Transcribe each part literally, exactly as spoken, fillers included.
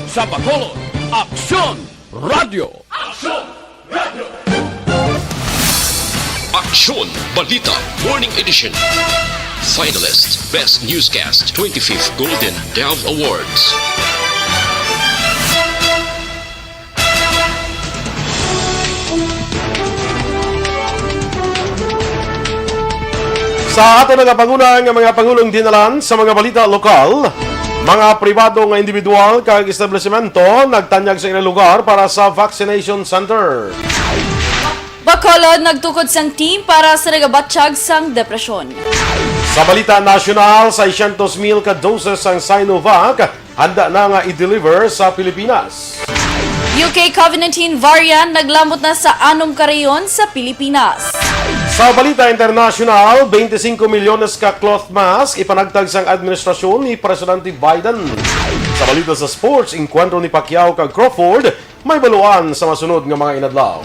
Sa Bacolod, Aksyon Radio. Aksyon Balita Morning Edition. Finalist, Best Newscast, twenty-fifth Golden Dove Awards. Sa ato nagapanguna nga mga pangulong dinalan sa mga balita lokal, mga pribado nga individual kag establisimento nagtanyag sa ilang lugar para sa vaccination center. Bacolod nagtukod sang team para sa nagabatyag sang depresyon. Sa balita nasyonal, seiscientos mil ka doses ang Sinovac handa na nga i-deliver sa Pilipinas. U K COVID nineteen variant naglamot na sa anom ka rehiyon sa Pilipinas. Sa balita internasyonal, twenty-five milyones ka cloth mask ipanagtag sang administrasyon ni Presidente Biden. Sa balita sa sports, engkwentro ni Pacquiao kag Crawford may baluan sa masunod nga mga inadlaw.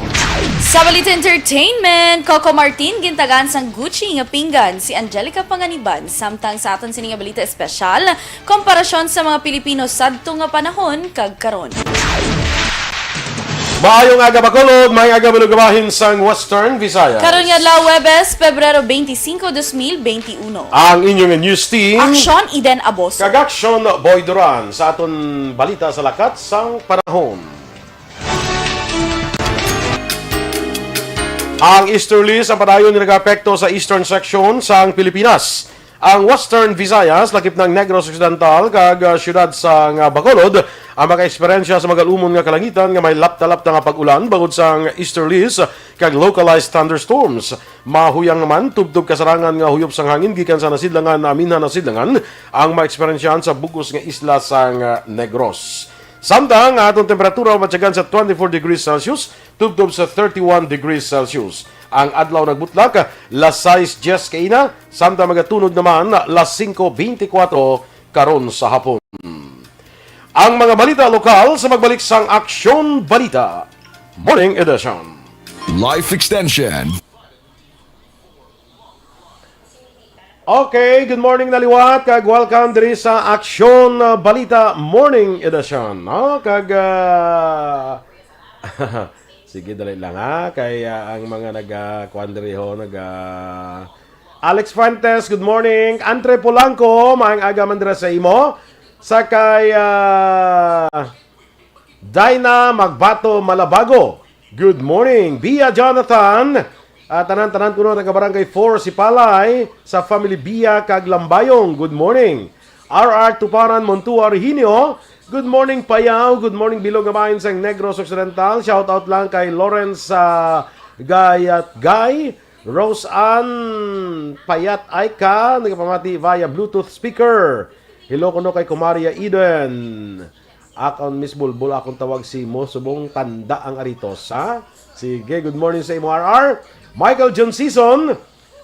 Sa balita entertainment, Coco Martin gintagaan sang Gucci nga pinggan si Angelica Panganiban, samtang sa aton sini nga balita espesyal, komparasyon sa mga Pilipino sadto nga panahon kag karon. Maayong aga, Bacolod, maayong aga, malugabahin sang Western Visayas. Karon nga adlaw, Huwebes, Pebrero twenty-five, twenty twenty-one. Ang inyong news team, Aksyon, Eden Aboso. Kag Aksyon, Boy Duran, sa aton balita sa lakat sang panahon. Ang easterlies ang padayon nga nagaapekto sa eastern section sang Pilipinas. Ang Western Visayas, lakip ng Negros Occidental, kag ah, siyudad sang Bacolod, ang makaeksperyensya sa magalumon nga kalangitan nga may lapta-lapta nga pag-ulan bangod sang easterlies kag localized thunderstorms. Mahuyang naman, tubtob kasarangan nga huyop sang hangin gikan sa nasidlangan, naminhan nasidlangan, ang maeksperyensyahan sa bug-os nga isla sang ah, Negros. Samtang ang aton temperatura mabatyagan sa twenty-four degrees Celsius, tubtob sa thirty-one degrees Celsius. Ang adlaw nagbutlak, las sais dyes kaina, samtang magatunod naman, las singko beintikwatro karon sa hapon. Ang mga balita lokal sa magbalik sang Aksyon Balita Morning Edition. Life Extension. Okay, good morning na liwat, kag welcome diri sa Aksyon, uh, Balita Morning Edition, no? Kag, uh, sige, dali lang, ha, kay, uh, ang mga nag, uh, kuwan diri, ho, nag, uh, Alex Fuentes, good morning. Andre Polanco, maayong aga man dira sa imo. Sa kay, uh, Dinah Magbato Malabago, good morning. Bia Jonathan, ah, tanan-tanan kuno taga Barangay four Sipalay, sa family Bia kag Lambayong, good morning. R R Tuparan Montua Reginio, good morning Payaw, good morning bilog nga bahin sang Negros Occidental. Shout out lang kay Lawrence, ah, Gayatgay, Rose Ann Payat Aika, nagapamati via Bluetooth speaker. Hello kuno kay Kumaria Eden. Akon Miss Bulbul, akong tawag si mo, subong tanda ang aritos, ha? Sige, good morning sa imo, R R. Michael John Season,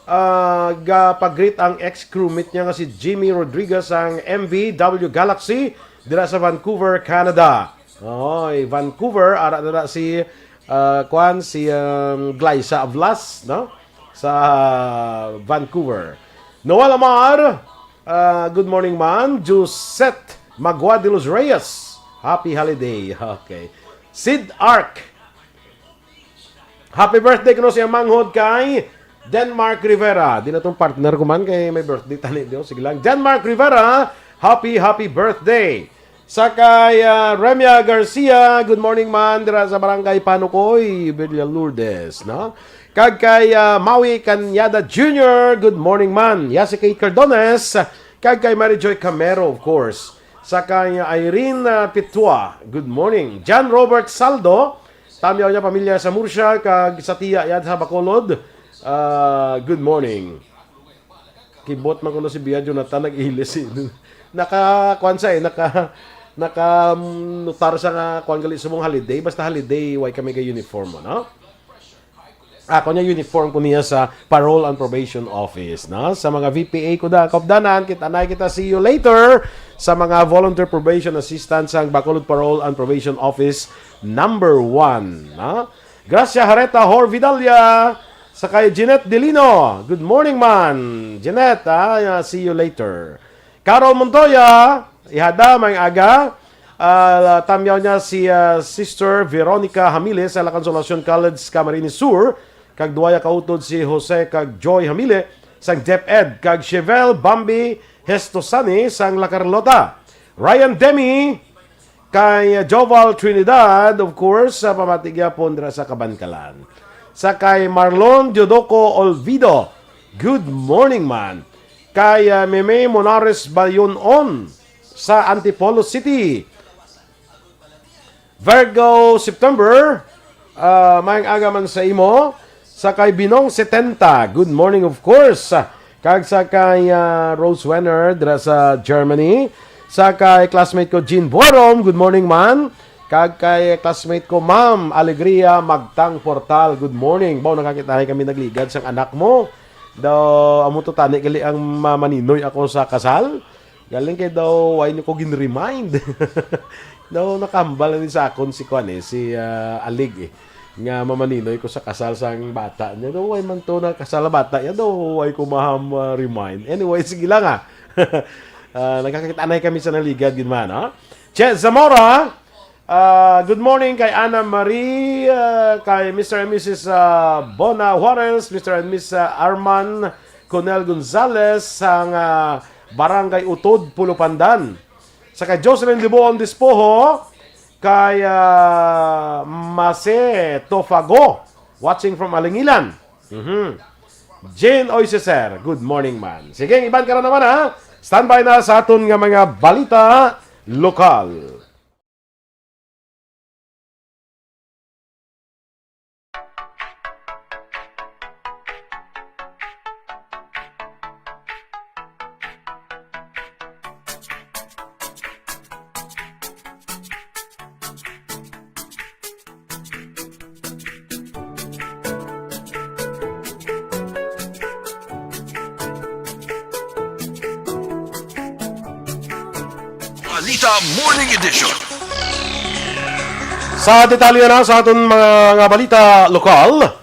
ah, gapag-greet ang ex-crewmate niya nga si Jimmy Rodriguez sang M V W Galaxy dira sa Vancouver, Canada. Oy, Vancouver, ara na na si, ah, kwan, si, um, Glyza Avlas, no? Sa Vancouver. Noel Amar, ah, good morning, man. Josette Magua de los Reyes, happy holiday. Okay. Sid Ark, happy birthday kuno sa iyang manghod kay Denmark Rivera. Di na tong partner ko man kay may birthday tani, di, sige lang. Denmark Rivera, happy, happy birthday. Sa kay, ah, Remia Garcia, good morning man, dira sa Barangay Panukoy, Villa Lourdes, no? Kag kay, ah, Maui Cañada Junior, good morning man. Ya si Kate Cardones, kag kay Mary Joy Camero, of course. Sa kay Irene, ah, Pitua, good morning. John Robert Saldo, tamyaw niya pamilya sa Murcia, kag sa tiya yan sa Bacolod, ah, good morning. Kibot man kuno si Bia Jonathan, nag-ilis si, naka, kwan siya eh, naka, naka, mm, notar siya nga, kwan gali, subong holiday, basta holiday, way kami kay uniform mo, no? Ako niya uniform ko niya sa Parole and Probation Office, no? Sa mga V P A ko da, kaupdanan, kita na kita, see you later. Sa mga volunteer probation assistants sang Bacolod Parole and Probation Office number one, no? Gracia Hareta Horvidalia, sa kay Jeanette Delino. Good morning man, Jeanette, ah, see you later. Carol Montoya, ihada, may aga. Ah, tamyaw niya si, ah, Sister Veronica Hamile sa La Consolacion College, Camarines Sur, kag duwaya ka utod si Jose kag Joy Hamile sang DepEd, kag Chevel Bambi Hestosani sang La Carlota. Ryan Demi, kay Joval Trinidad, of course, sa pamati gyapon dira sa Kabankalan. Sa kay Marlon Diodoco Olvido, good morning, man. Kay, ah, Meme Monares Bayonon sa Antipolo City. Virgo September, ah, maayong aga man sa imo. Sa kay Binong setenta, good morning, of course. Kag sa kay, ah, Rose Wenner dira sa Germany. Sa kay classmate ko, Jean Buarom, good morning, man. Kag kay classmate ko, Ma'am Alegria Magtang Portal, good morning. Baw, nakakitahay kami nagligad sang anak mo. Daw, amo to tani gali ang mamaninoy ako sa kasal. Galing kay daw, why niyo ko gin-remind? Daw, nakahambal ni sa akon si kwan eh, si, ah, Alig eh. Nga mamaninoy ko sa kasal sang bata niya. Daw, why man to na kasal ang bata niya? Daw, why ko maham, ah, remind? Anyway, sige lang ah. Ah, nagkakita na kami sa naligad, gid man, ha? Che Zamora, ah, good morning kay Ana Marie, ah, kay Mister and Missus, ah, Bona Juarez, Mister and Miss, ah, Arman Conel Gonzalez, sang, ah, Barangay Utod, Pulupandan. Sa kay Jocelyn Dibuon Dispoho, kay, ah, Mase Tofago, watching from Alingilan. Mhm. Jane Oiseser, good morning, man. Sige, ang iban karon naman, ha? Standby na sa aton nga mga balita lokal. Balita Morning Edition. Sa detalye na sa aton mga nga balita lokal,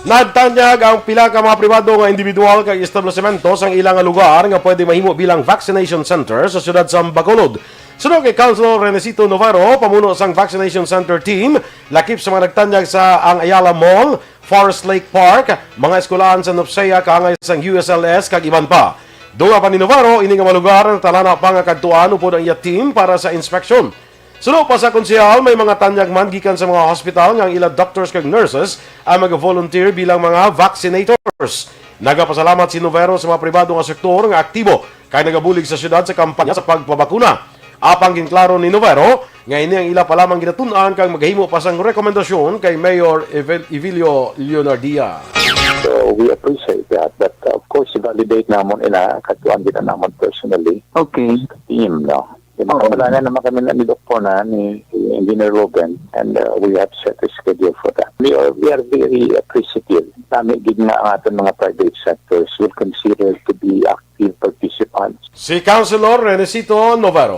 nagtanyag ang pila ka mga pribado nga individual kag establisemento sang ila nga lugar nga pwede mahimo bilang vaccination center sa siyudad sa Bacolod. Suno kay Councilor Renesito Novaro, pamuno sang vaccination center team, lakip sa mga nagtanyag sa ang Ayala Mall, Forest Lake Park, mga eskwelahan sa NUFCEA kaangay sang U S L S, kag iban pa. Dugang pa ni Novaro, ini nga mga lugar natalana pa nga kadtuan upod ang iya team para sa inspeksyon. Suno pa sa konsehal, may mga tanyag man gikan sa mga hospital nga ang ila doctors kag nurses ang mag-volunteer bilang mga vaccinators. Nagapasalamat si Novaro sa mga pribado nga sektor nga aktibo kay nagabulig sa siyudad sa kampanya sa pagpabakuna. Apang ginklaro ni Novero nga ini ang ila pa lamang ginatun-an kag maghimo pa sang rekomendasyon kay Mayor Evel-, Evelio Leonardia. So, we appreciate that, but, uh, of course, i-validate namon ina, katuan kita namon personally. Okay. Team, no? Di ba, oo, wala na naman kami na ni Doktor na, ni Engineer Logan, and, uh, we have set a schedule for that. We are, we are very appreciative. Kami gid nga ang aton mga private sectors will consider to be active participants. Si Councilor Renesito Novero.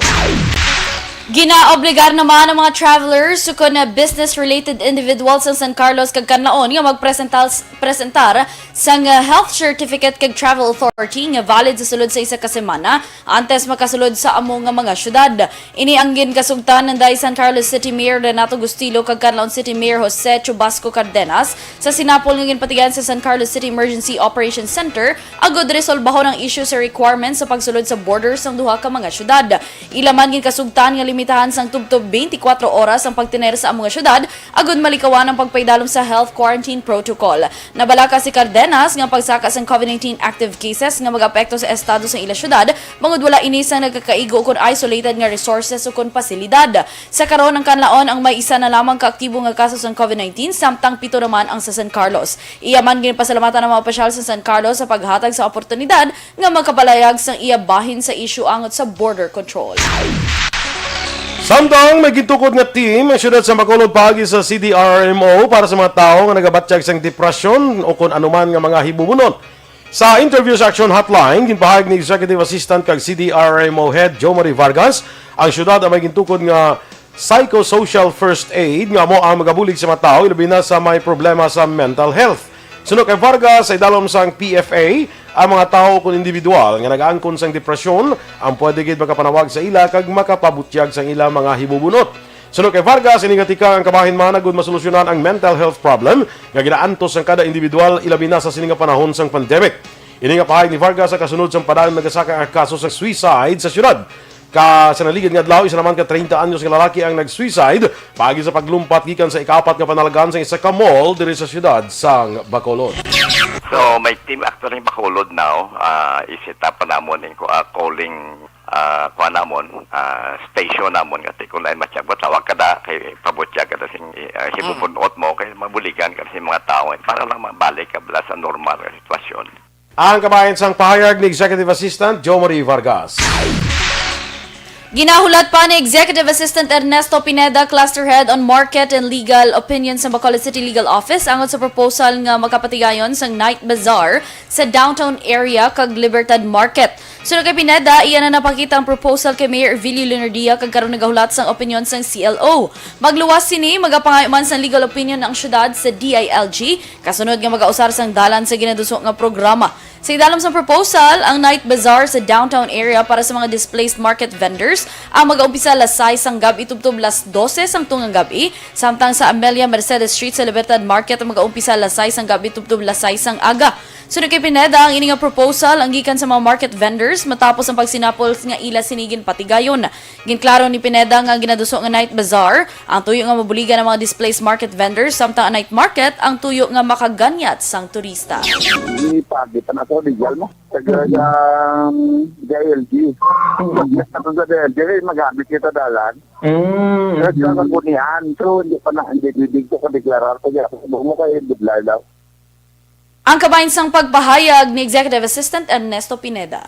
Ginaobligar naman ang mga travelers ukon na business-related individuals sa San Carlos kag Canlaon nga magpresentar presentar sang, ah, health certificate kag travel authority nga valid sa sulod sa isa ka semana antes makasulod sa amo nga mga syudad. Ini ang ginkasugtan ni San Carlos City Mayor Renato Gustilo kag Canlaon City Mayor Jose Chubasco Cardenas sa sinapol nga ginpatigayon sa San Carlos City Emergency Operations Center agud resolbahon ang issue sa requirements sa pagsulod sa border sang duha ka mga syudad. Ila man ginkasugtan nga limitahan sang tubtob twenty-four oras ang pagtener sa amo nga syudad agud malikawan ang pagpaidalom sa health quarantine protocol. Nabalaka si Cardenas nga ang pagsaka sang COVID nineteen active cases nga mag-apekto sa estado sang ila syudad, bangod wala ini sang nagakaigo ukon isolated nga resources ukon pasilidad. Sa karon, ang Canlaon ang may isa na lamang ka aktibo nga kaso sang COVID nineteen, samtang pito naman ang sa San Carlos. Iya man ginpasalamatan ang mga opisyal sa San Carlos sa paghatag sa oportunidad nga makapalayag sang iya bahin sa isyu angot sa border control. Samtang may gintukod nga team ang siyudad sa Bacolod paagi sa C D R R M O para sa mga tawo nga nagabatyag sang depresyon o kon anuman nga mga hibumunon. Sa interview sa Action Hotline, ginpahayag ni Executive Assistant kag C D R R M O Head Jo Marie Vargas, ang siyudad ang may gintukod nga psychosocial first aid nga amo ang magabulig sa mga tawo, ilabi na sa may problema sa mental health. Suno kay Vargas, sa idalom sang P F A, Ang mga tawo kon individual nga nagaangkon sang depresyon ang pwede gid makapanawag sa ila kag makapabutyag sang ila mga hibubunot. Suno kay Vargas, ini nga tikang ang kabahin man agud masolusyonan ang mental health problem nga ginaantos sang kada individual, ilabi na sa sini nga panahon sang pandemic. Ini nga pahayag ni Vargas ang kasunod sang padayon nagasaka nga kaso sa suicide sa siyudad. Ka sa naligid nga adlaw, isa naman ka treinta anyos nga lalaki ang nag-suicide paagi sa paglumpat gikan sa ikaapat nga panalaghan sang isa ka mall diri sa siyudad sang Bacolod. So, may team actually Bacolod now, uh, isita pa namon in uh, calling uh, kuha namon, uh, station namon nga tikon lain matyag tawag kada kay pabutyag kada sing uh, hibubunot mo kay mabuligan kada sing mga tao para lang mabalik ka bala sa normal nga sitwasyon. Ang kabahin sang pahayag ni Executive Assistant Joe Marie Vargas. Ginahulat pa ni Executive Assistant Ernesto Pineda, Cluster Head on Market and Legal Opinion sa Bacolod City Legal Office, angot sa proposal nga makapatigayon sang Night Bazaar sa downtown area kag Libertad Market. Suno kay Pineda, iya na napakita ang proposal kay Mayor Evilio Leonardia kag karon nagahulat sang opinion sang C L O. Magluwas sini, magapangayo man sang legal opinion ang syudad sa D I L G, kasunod nga magausar sang dalan sa ginaduso nga programa. Sa idalom sang proposal, ang night bazaar sa downtown area para sa mga displaced market vendors ang mag-aumpisa alas sais sang gab-i tubtob alas dose sang tungang gab-i, samtang sa Amelia Mercedes Street sa Libertad Market ang mag-aumpisa alas sais sang gab-i tubtob alas sais sang aga. Suno kay Pineda, ang ini nga proposal ang gikan sa mga market vendors matapos ang pagsinapol nga ila sini ginpatigayon. Ginklaro ni Pineda nga ang ginaduso nga night bazaar ang tuyo nga mabuligan ang mga displaced market vendors, samtang ang night market ang tuyo nga makaganyat sang turista. Ipagit na to, legal mo. Taga sa D I L G. Ako sa D I L G, eh, magamit kita dalan. Mm. Nagkakagunian. So, hindi pa na, hindi, hindi ko ka deklarar. Kaya ako mo kayo, budlay daw. Ang kabahin sang pagpahayag ni Executive Assistant Ernesto Pineda.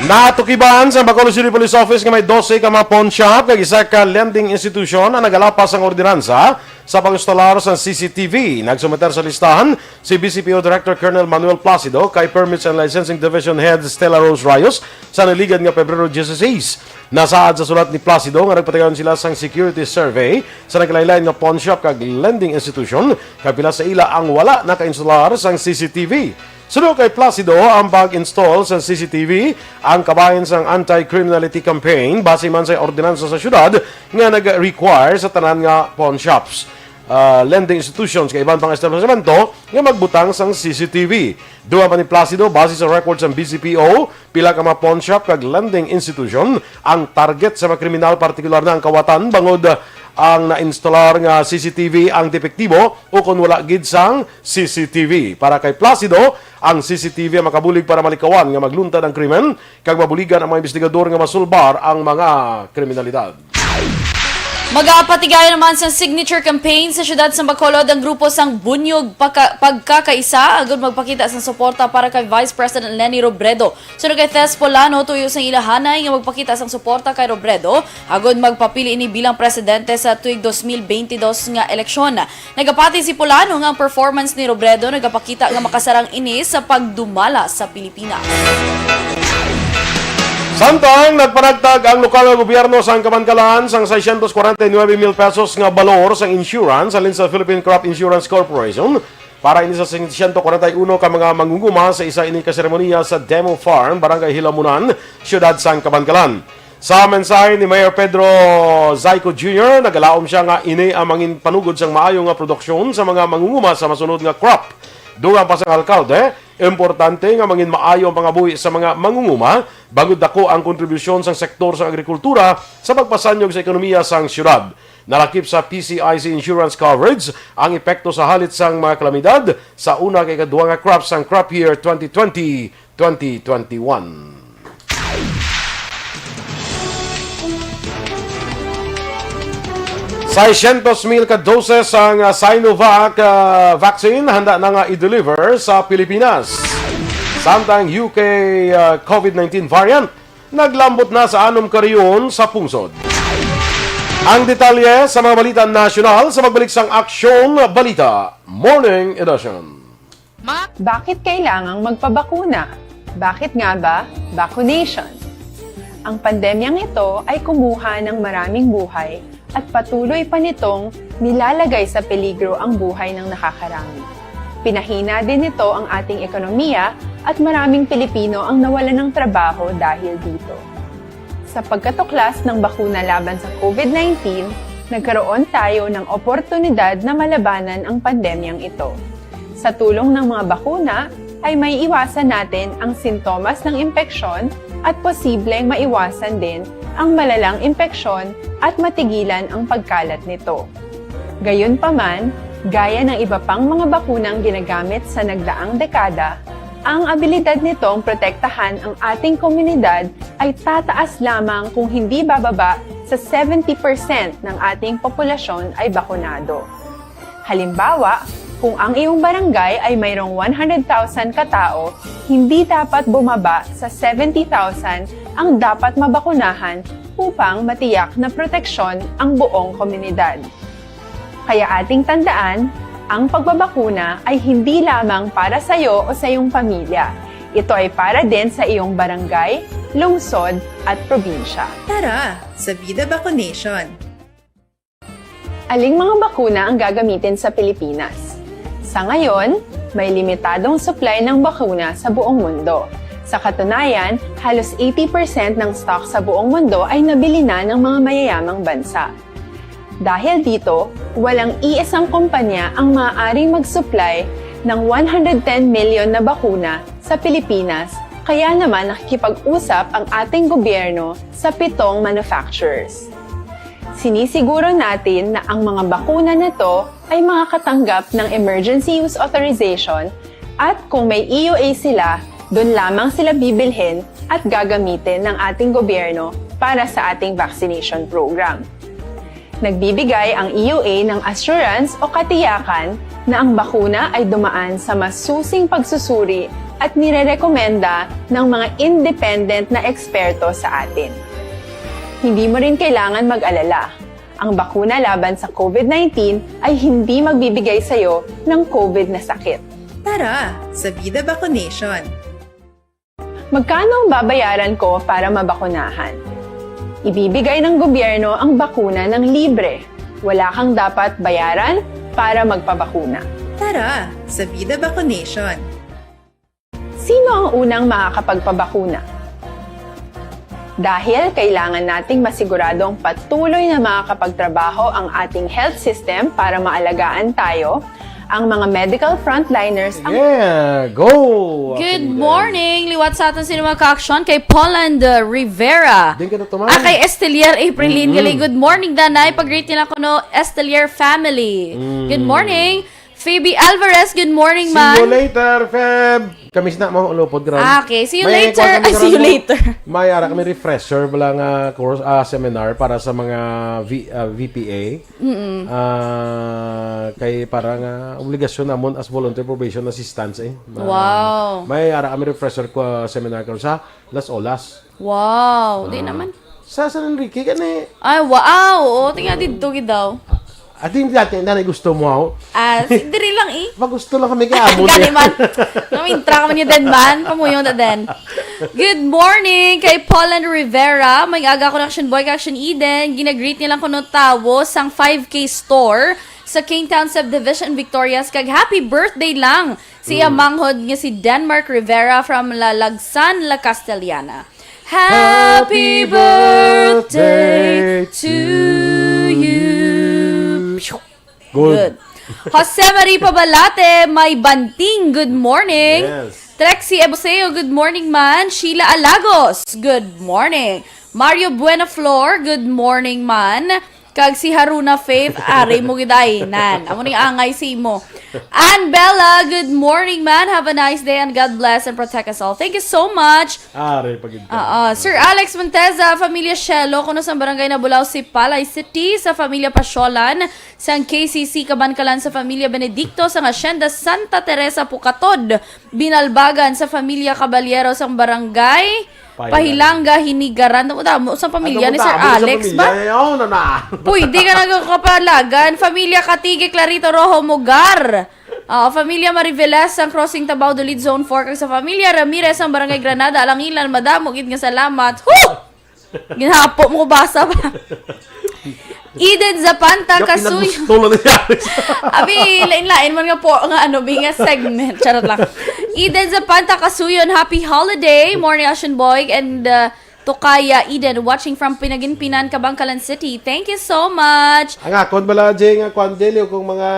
Natukiban sa Bacolod City Police Office nga may dose ka mga pawn shop kag isa ka lending institution ang nagalapas sang ordinansa sa pag-instalar sang C C T V. Nagsumeter sa listahan si B C P O Director Colonel Manuel Placido kay Permits and Licensing Division Head Stella Rose Rayos sa naligad nga Pebrero diyesisais. Nasaad sa sulat ni Placido nga nagpatigayon sila sang security survey sa nagkalain-lain nga pawn shop kag lending institution, kag pila sa ila ang wala naka-instalar sang C C T V. Suno kay Placido, ang pag-install sang C C T V ang kabahin sang anti-criminality campaign base man sa ordinansa sa syudad nga nag-require sa tanan nga pawn shops, ah, lending institutions kag iban pang establisamento nga magbutang sang C C T V. Dugang pa ni Placido, base sa record sang B C P O, pila ka mga pawn shop kag lending institution ang target sa mga kriminal, partikular na ang kawatan, bangod ang na-instalar nga C C T V ang depektibo ukon wala gid sang C C T V. Para kay Placido, ang C C T V ang makabulig para malikawan nga magluntad ang krimen kag mabuligan ang mga investigador nga masulbar ang mga kriminalidad. Magapatigayon naman sa signature campaign sa siyudad sa Bacolod ang grupo sang Bunyog Pagka- Pagkakaisa agud magpakita sang suporta para kay Vice President Leni Robredo. Suno kay Thes Polano, tuyo sang ila hanay nga magpakita sang suporta kay Robredo agud magpapili ini bilang presidente sa tuig dos mil benti dos nga eleksyon. Nagapati si Polano nga ang performance ni Robredo nagapakita nga makasarang ini sa pagdumala sa Pilipinas. Samtang nagpanagtag ang lokal nga gobyerno sang Kabankalan sang seiscientos cuarenta y nueve mil pesos nga balor sang insurance halin sa Philippine Crop Insurance Corporation para ini sa ciento cuarenta y uno ka mga mangunguma sa isa ini ka seremonia sa Demo Farm, Barangay Hilamunan, Siyudad sang Kabankalan. Sa mensahe ni Mayor Pedro Zayco Junior, nagalaom sia nga ini ang mangin panugod sang maayo nga produksyon sa mga mangunguma sa masunod nga crop. Dugang pa sang alkalde, importante nga mangin maayo ang pangabuhi sa mga mangunguma, bangod dako ang kontribusyon sang sektor sang agrikultura sa pagpasanyog sa ekonomiya sang siyudad. Nalakip sa P C I C insurance coverage ang epekto sa halit sang mga kalamidad sa una kag ikaduha nga crop sang crop year twenty twenty, twenty twenty-one. Seiscientos mil ka doses ang, ah, Sinovac, ah, vaccine handa na nga i-deliver sa Pilipinas. Samtang U K, ah, COVID nineteen variant naglambot na sa anom ka rehiyon sa pungsod. Ang detalye sa mga balita nasyonal sa pagbalik sang Aksyon Balita Morning Edition. Bakit kailangang magpabakuna? Bakit nga ba vaccination? Ang pandemyang ito ay kumuha ng maraming buhay at patuloy pa nitong nilalagay sa peligro ang buhay ng nakakarami. Pinahina din nito ang ating ekonomiya at maraming Pilipino ang nawalan ng trabaho dahil dito. Sa pagkatuklas ng bakuna laban sa COVID nineteen, nagkaroon tayo ng oportunidad na malabanan ang pandemyang ito. Sa tulong ng mga bakuna, ay may iwasan natin ang sintomas ng impeksyon at posibleng maiwasan din ang malalang impeksyon at matigilan ang pagkalat nito. Gayunpaman, gaya ng iba pang mga bakunang ginagamit sa nagdaang dekada, ang abilidad nitong protektahan ang ating komunidad ay tataas lamang kung hindi bababa sa seventy percent ng ating populasyon ay bakunado. Halimbawa, kung ang iyong barangay ay mayroong one hundred thousand katao, hindi dapat bumaba sa seventy thousand ang dapat mabakunahan upang matiyak na proteksyon ang buong komunidad. Kaya ating tandaan, ang pagbabakuna ay hindi lamang para sa iyo o sa iyong pamilya. Ito ay para din sa iyong barangay, lungsod, at probinsya. Tara, sa Vida Vaccination! Aling mga bakuna ang gagamitin sa Pilipinas? Sa ngayon, may limitadong supply ng bakuna sa buong mundo. Sa katunayan, halos eighty percent ng stock sa buong mundo ay nabili na ng mga mayayamang bansa. Dahil dito, walang iisang kumpanya ang maaaring mag-supply ng one hundred ten million na bakuna sa Pilipinas, kaya naman nakikipag-usap ang ating gobyerno sa pitong manufacturers. Sinisiguro natin na ang mga bakuna na to ay makakatanggap ng emergency use authorization at kung may E U A sila, doon lamang sila bibilhin at gagamitin ng ating gobyerno para sa ating vaccination program. Nagbibigay ang E U A ng assurance o katiyakan na ang bakuna ay dumaan sa masusing pagsusuri at nirerekomenda ng mga independent na eksperto sa atin. Hindi mo rin kailangan mag-alala. Ang bakuna laban sa COVID nineteen ay hindi magbibigay sa iyo ng COVID na sakit. Tara, sa Vida Vaccination! Magkano ang babayaran ko para mabakunahan? Ibibigay ng gobyerno ang bakuna ng libre. Wala kang dapat bayaran para magpabakuna. Tara, sa Vida Vaccination! Sino ang unang makakapagpabakuna? Dahil kailangan nating masiguradong patuloy na makakapagtrabaho ang ating health system para maalagaan tayo, ang mga medical frontliners ang Yeah, go! Good morning! Liwat sa aton sini mga ka-aksyon kay Poland, uh, Rivera. Din ka na tumahan. Ah, kay Estelier Aprilin. Mm-mm. Gali, good morning, Danay. Pag-greet nila kuno, Estelier family. Mm. Good morning. Phoebe Alvarez, good morning, man. See you later, Feb. Kami sina mo ulupod, grabe. Ah, okay. See you later. Ay, see you later. May ara kami refresher bala nga course, ah, seminar para sa mga V-, ah, V P A. Mm-mm. Ah, kay para nga obligasyon namon as volunteer probation assistants, eh. Ma-, Wow. May ara kami refresher ko, ah, seminar ko sa Las Olas. Wow, di Ah. naman. Sa San Enrique, gani. Ay, wow! Oo, tingnan dito, gid daw. Adi, dati, nanay gusto mo, aw? Ah, si-, diri lang, eh. Pag gusto lang kami kay amo Gani din. man. Namintra ka man yun, den man. Pamuyo na, den. Good morning kay Poland Rivera. May aga ko na Action Boy, kay Action Eden. Ginagreet nilang kuno tawo sang five K store sa Kingtown Subdivision, Victorias. Kag happy birthday lang si iya Mm. manghod nga si Denmark Rivera from La Lagsan, La Castellana. Happy Happy birthday birthday to to you. you. Good. Good. Jose Marie Pabalate, may banting, good morning. Yes. Trexie Ebuseo, good morning, man. Sheila Alagos, good morning. Mario Buenaflor, good morning, man. Kag si Haruna Faith, ari mo gid ay, nan. Amo ning angay sa imo. Ann Bella, good morning, man. Have a nice day and God bless and protect us all. Thank you so much. Ari pa gid ka. Ah, ah. Sir Alex Monteza, Familia Shelo, kuno sa Barangay Nabulao, Sipalay City, sa Familia Pasyolan, sang K C C Kabankalan, sa Familia Benedicto, sa Hacienda Santa Teresa, Pukatod, Binalbagan, sa Familia Caballero, sa Barangay Pahilanga. Pahilanga, Hinigaran. Damo, damo sa pamilya Ano ni mo Sir damo sa Alex pamilya ba? Niya? Oh, na, na. Pwede ka nagkapalagan. Familia Katige, Clarito Rojo, Mugar. Ah, Familia Mariveles, sang Crossing Tabao, Dulid Zone four, kag sa Familia Ramirez, sang Barangay Granada, Alangilan, madamo gid nga salamat. Huh! Ginhapo mo ko basa ba? Eden Zapanta Kasuyo. Pinagustol na ni Aris. Abi, lain-lain man nga po nga ano, bi nga segment. Charot lang. Eden Zapanta Kasuyon, happy holiday. Morning, Ocean Boy and uh, Tokaya Eden, watching from Pinaginpinan, Kabankalan City. Thank you so much. Ang akon bala, Jay, nga kwan, Jelly, kung mga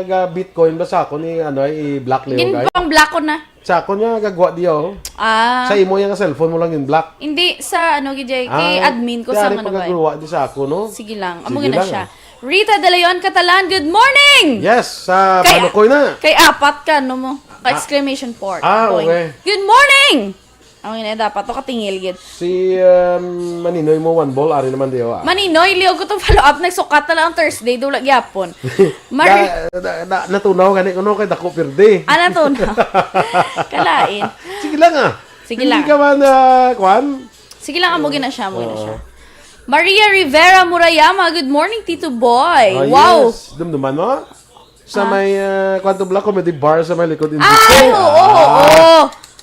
ga Bitcoin ba sa akon, i-, ano, i-block niyo, Gin guys? Pang black ko na. Sa akon nga gagwa diyo. Ah. Sa imo yang cellphone mo lang yung black. Hindi, sa ano, gid, Jay, kay Ah, admin ko sa kaya ano ba? Pagkaguluwa di sa ako, no? Sige lang. Amo Sige na lang, siya. ah. Rita De Leon Catalan, good morning! Yes, sa Kay, Manukoy na. Kay apat ka, no mo? Ah. Exclamation point. Ah, Point. Okay. Good morning! Ang ina, dapat to katingil, gid. Si, um, Maninoy mo, one ball, ari naman diyo, ah. Maninoy, liog ko to follow up. Nagsukat na lang ang Thursday, dula gyapon. Mari- Na, na, na, natunaw gani ko, no, kay dako pirdi. Ah, natunaw. Kalain. Sige lang, ah. Sige Hindi lang. ka man, ah, kwan? Sige lang, amo gina siya, amo gina Oo. siya. Maria Rivera Murayama, good morning, Tito Boy. Ah, Wow. yes. Dumduman mo? Sa Ah. may, ah, Quantum Black Comedy Bar sa may likod, in Ay, Duque. oo, Ah. oo.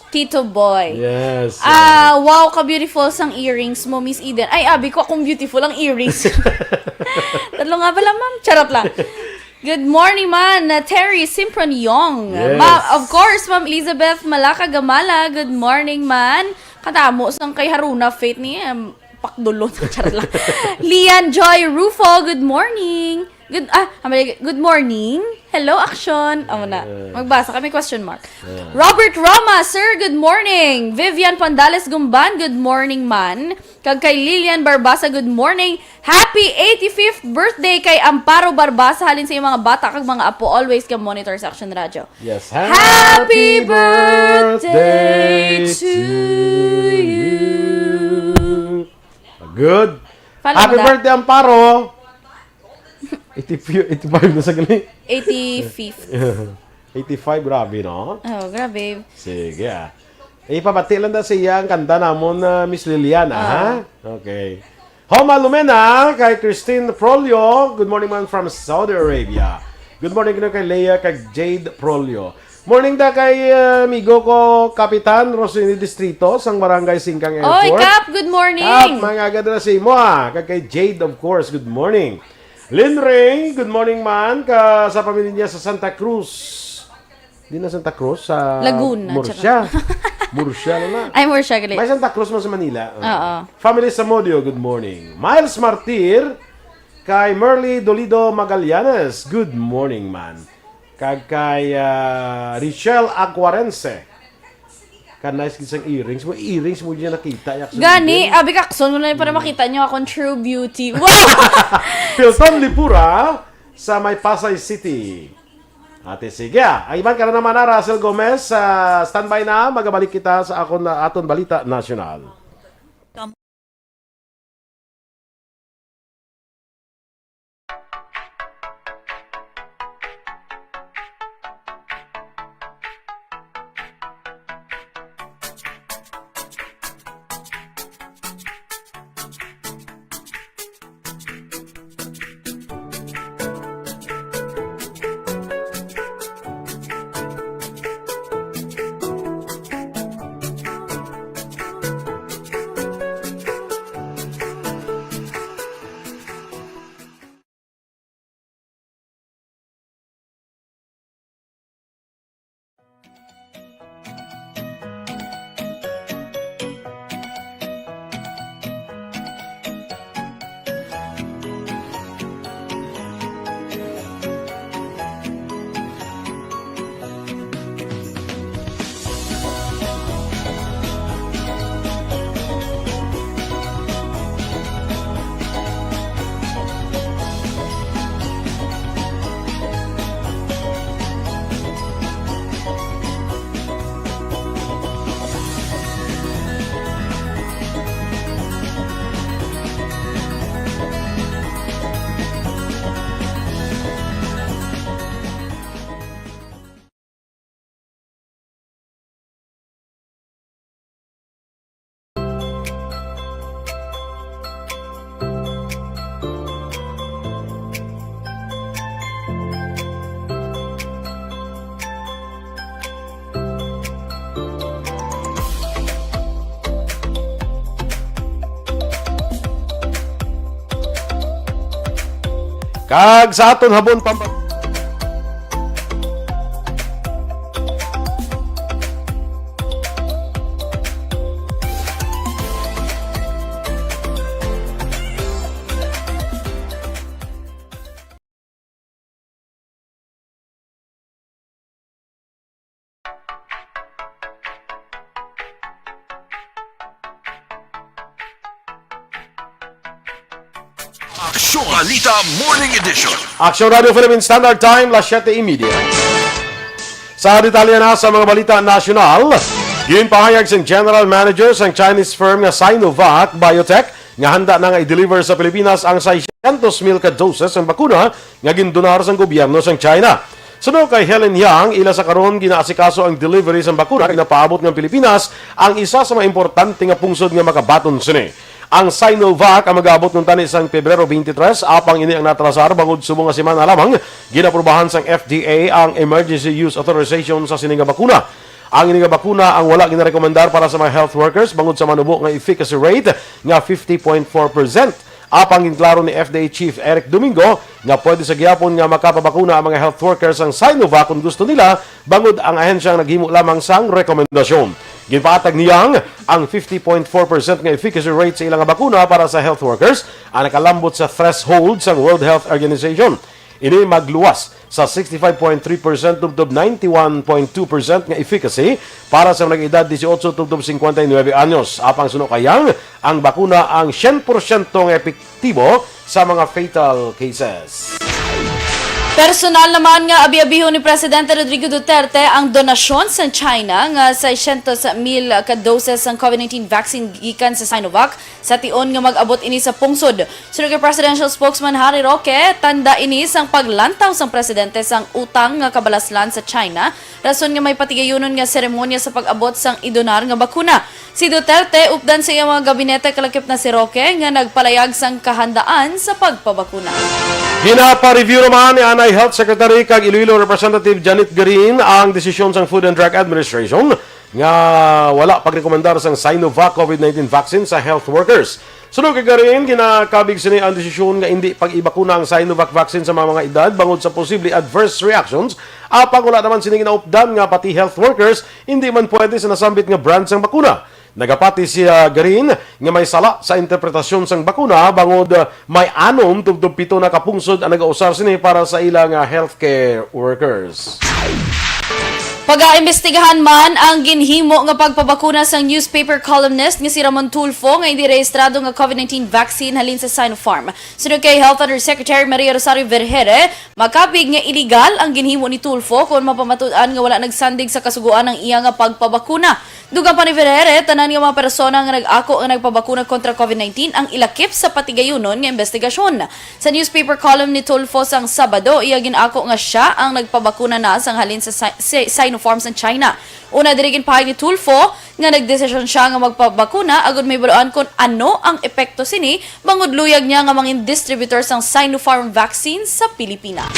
Tito Boy. Yes, Ah, yes. wow, ka-beautiful sang earrings mo, Miss Eden. Ay, abi ko akong beautiful ang earrings. Tatlo nga pala, ma'am. Charot lang. Good morning, man. Uh, Terry Simproniong. Yes. Ma-, of course, Ma'am Elizabeth Malaka Gamala. Good morning, man. Katamo sang kay Haruna Faith ni, um, pakdulot. Charot lang. Lian Joy Rufo, good morning. Good, ah, amali, good morning. Hello, action. Amo na. Yeah. Magbasa kami, question mark. Yeah. Robert Roma, sir, good morning. Vivian Pandales Gumban, good morning, man. Kag kay Lilian Barbasa, good morning. Happy eighty-fifth birthday kay Amparo Barbasa, halin sa iyang mga bata kag mga apo. Always ka monitor sa Action Radio. Yes. Happy Happy birthday birthday to to you. you. Good. Follow Happy mo na. birthday, Amparo. Eighty, eighty-five na sa gali. Eighty-fifth. Eighty-five, grabe, no? Oh, grabe. Sige, ah. Ipabati lang na siya ang kanta namon, ah, Miss Liliana, Ah. ha? Okay. Homa Lumena, kay Christine Prolio. Good morning, man, from Saudi Arabia. Good morning kuno kay Leah, kag Jade Prolio. Morning da kay, ah, amigo ko, Kapitan Rosini Distrito, sang Barangay Singkang Oy, Airport. Kap, good morning. Kap, mga agad na sa imo, ah. Kag kay Jade, of course, good morning. Lynn Ray, good morning, man. Ka, sa pamilya niya sa Santa Cruz. Di na Santa Cruz, sa Laguna, Murcia. tsaka Murcia na na. Ay, Murcia, gali. May Santa Cruz man sa Manila. Oo. Oo. Family Samudio, good morning. Miles Martir, kay Merly Dolido Magallanes, good morning, man. Kag kay, ah, Richelle Aguarense. Ka nice gid sang earrings mo, earrings mo diyan nakita, yak sa Gani, earrings. abi kakson mo na yun para Mm. makita nyo akong true beauty. Wow! Pilton Lipura sa may Pasay City. Ate, sige, ah. Ang iban ka na naman na, Russell Gomez, ah, standby na. Magabalik kita sa akon na aton balita nasyonal. Kag sa aton habon pampa- Aksyon Balita Morning Edition. Aksyon Radio Philippine Standard Time, las siete y media. Sa detalye na sa mga balita nasyonal, ginpahayag sang general manager sang Chinese firm nga Sinovac Biotech nga handa na nga i-deliver sa Pilipinas ang seiscientos mil ka doses sang bakuna nga gindonar sang gobyerno sang China. Suno kay Helen Yang, ila sa karon ginaasikaso ang delivery sang bakuna kag napaabot nga ang Pilipinas ang isa sa mga importante nga pungsod nga makabaton sini. Ang Sinovac ang mag-aabot kuntani sang Pebrero twenty-three, apang ini ang natrasar bangod subong nga semana lamang ginaprubahan sang F D A ang emergency use authorization sa sini nga bakuna. Ang ini nga bakuna ang wala ginarekomendar para sa mga health workers bangod sa manubo nga efficacy rate nga fifty point four percent. Apang ginklaro ni F D A Chief Eric Domingo nga pwede sa gihapon nga makapabakuna ang mga health workers sang Sinovac kon gusto nila, bangod ang ahensya ang naghimo lamang sang rekomendasyon. Ginpahatag ni Yang ang fifty point four percent nga efficacy rate sa ila nga bakuna para sa health workers ang nakalambot sa threshold sang World Health Organization. Ini magluwas sa sixty-five point three percent tubtob ninety-one point two percent nga efficacy para sa mga edad dieciocho tubtob cincuenta y nueve anyos. Apang suno kay Yang, ang bakuna ang syen porsyento nga epektibo sa mga fatal cases. Personal naman nga abi-abihon ni Presidente Rodrigo Duterte ang donasyon sa China nga seiscientos mil ka doses sang COVID nineteen vaccine gikan sa Sinovac sa tion nga mag-abot ini sa pungsod. Suno kay Presidential Spokesman Harry Roque, tanda ini sang paglantaw sang presidente sang utang nga kabalaslan sa China, rason nga may patigayunon nga seremonya sa pag-abot sang idonar nga bakuna. Si Duterte, updan sa iyang mga gabinete, kalakip na si Roque nga nagpalayag sang kahandaan sa pagpabakuna. Ginapa-review naman ni anay Health Secretary kag Iloilo Representative Janet Garin ang desisyon sang Food and Drug Administration nga wala pagrekomendar sang Sinovac COVID nineteen vaccine sa health workers. Suno kay Garin, ginakabig sini ang desisyon nga indi pag-ibakuna ang Sinovac vaccine sa mga, mga edad bangod sa posible adverse reactions, apang wala naman sini ginaupdan nga pati health workers indi man pwede sa nasambit nga brand sang bakuna. Nagapati si, ah, Garin nga may sala sa interpretasyon sang bakuna bangod, ah, may anom tubtob pito na ka pungsod ang nagausar sini para sa ila nga healthcare workers. Pagaimbestigahan man ang ginhimo nga pagpabakuna sang newspaper columnist nga si Ramon Tulfo nga indi rehistrado nga COVID nineteen vaccine halin sa Sinopharm. Suno kay Health Undersecretary Maria Rosario Vergeire, makabig nga iligal ang ginhimo ni Tulfo kon mapamatud-an nga wala nagsandig sa Kasugoan ang iya nga pagpabakuna. Dugang pa ni Vergeire, tanan nga mga persona nga nag-ako nga nagpabakuna kontra COVID nineteen ang ilakip sa patigayunon nga imbestigasyon. Sa newspaper column ni Tulfo sang Sabado, iya gin-ako nga sia ang nagpabakuna na sang halin sa Si-, Si-, Sinopharm sang China. Una diri, ginpahayag ni Tulfo nga nagdesisyon sia nga magpabakuna agud mahibaluan kon ano ang epekto sini, bangod luyag niya nga mangin distributor sang Sinopharm vaccine sa Pilipinas.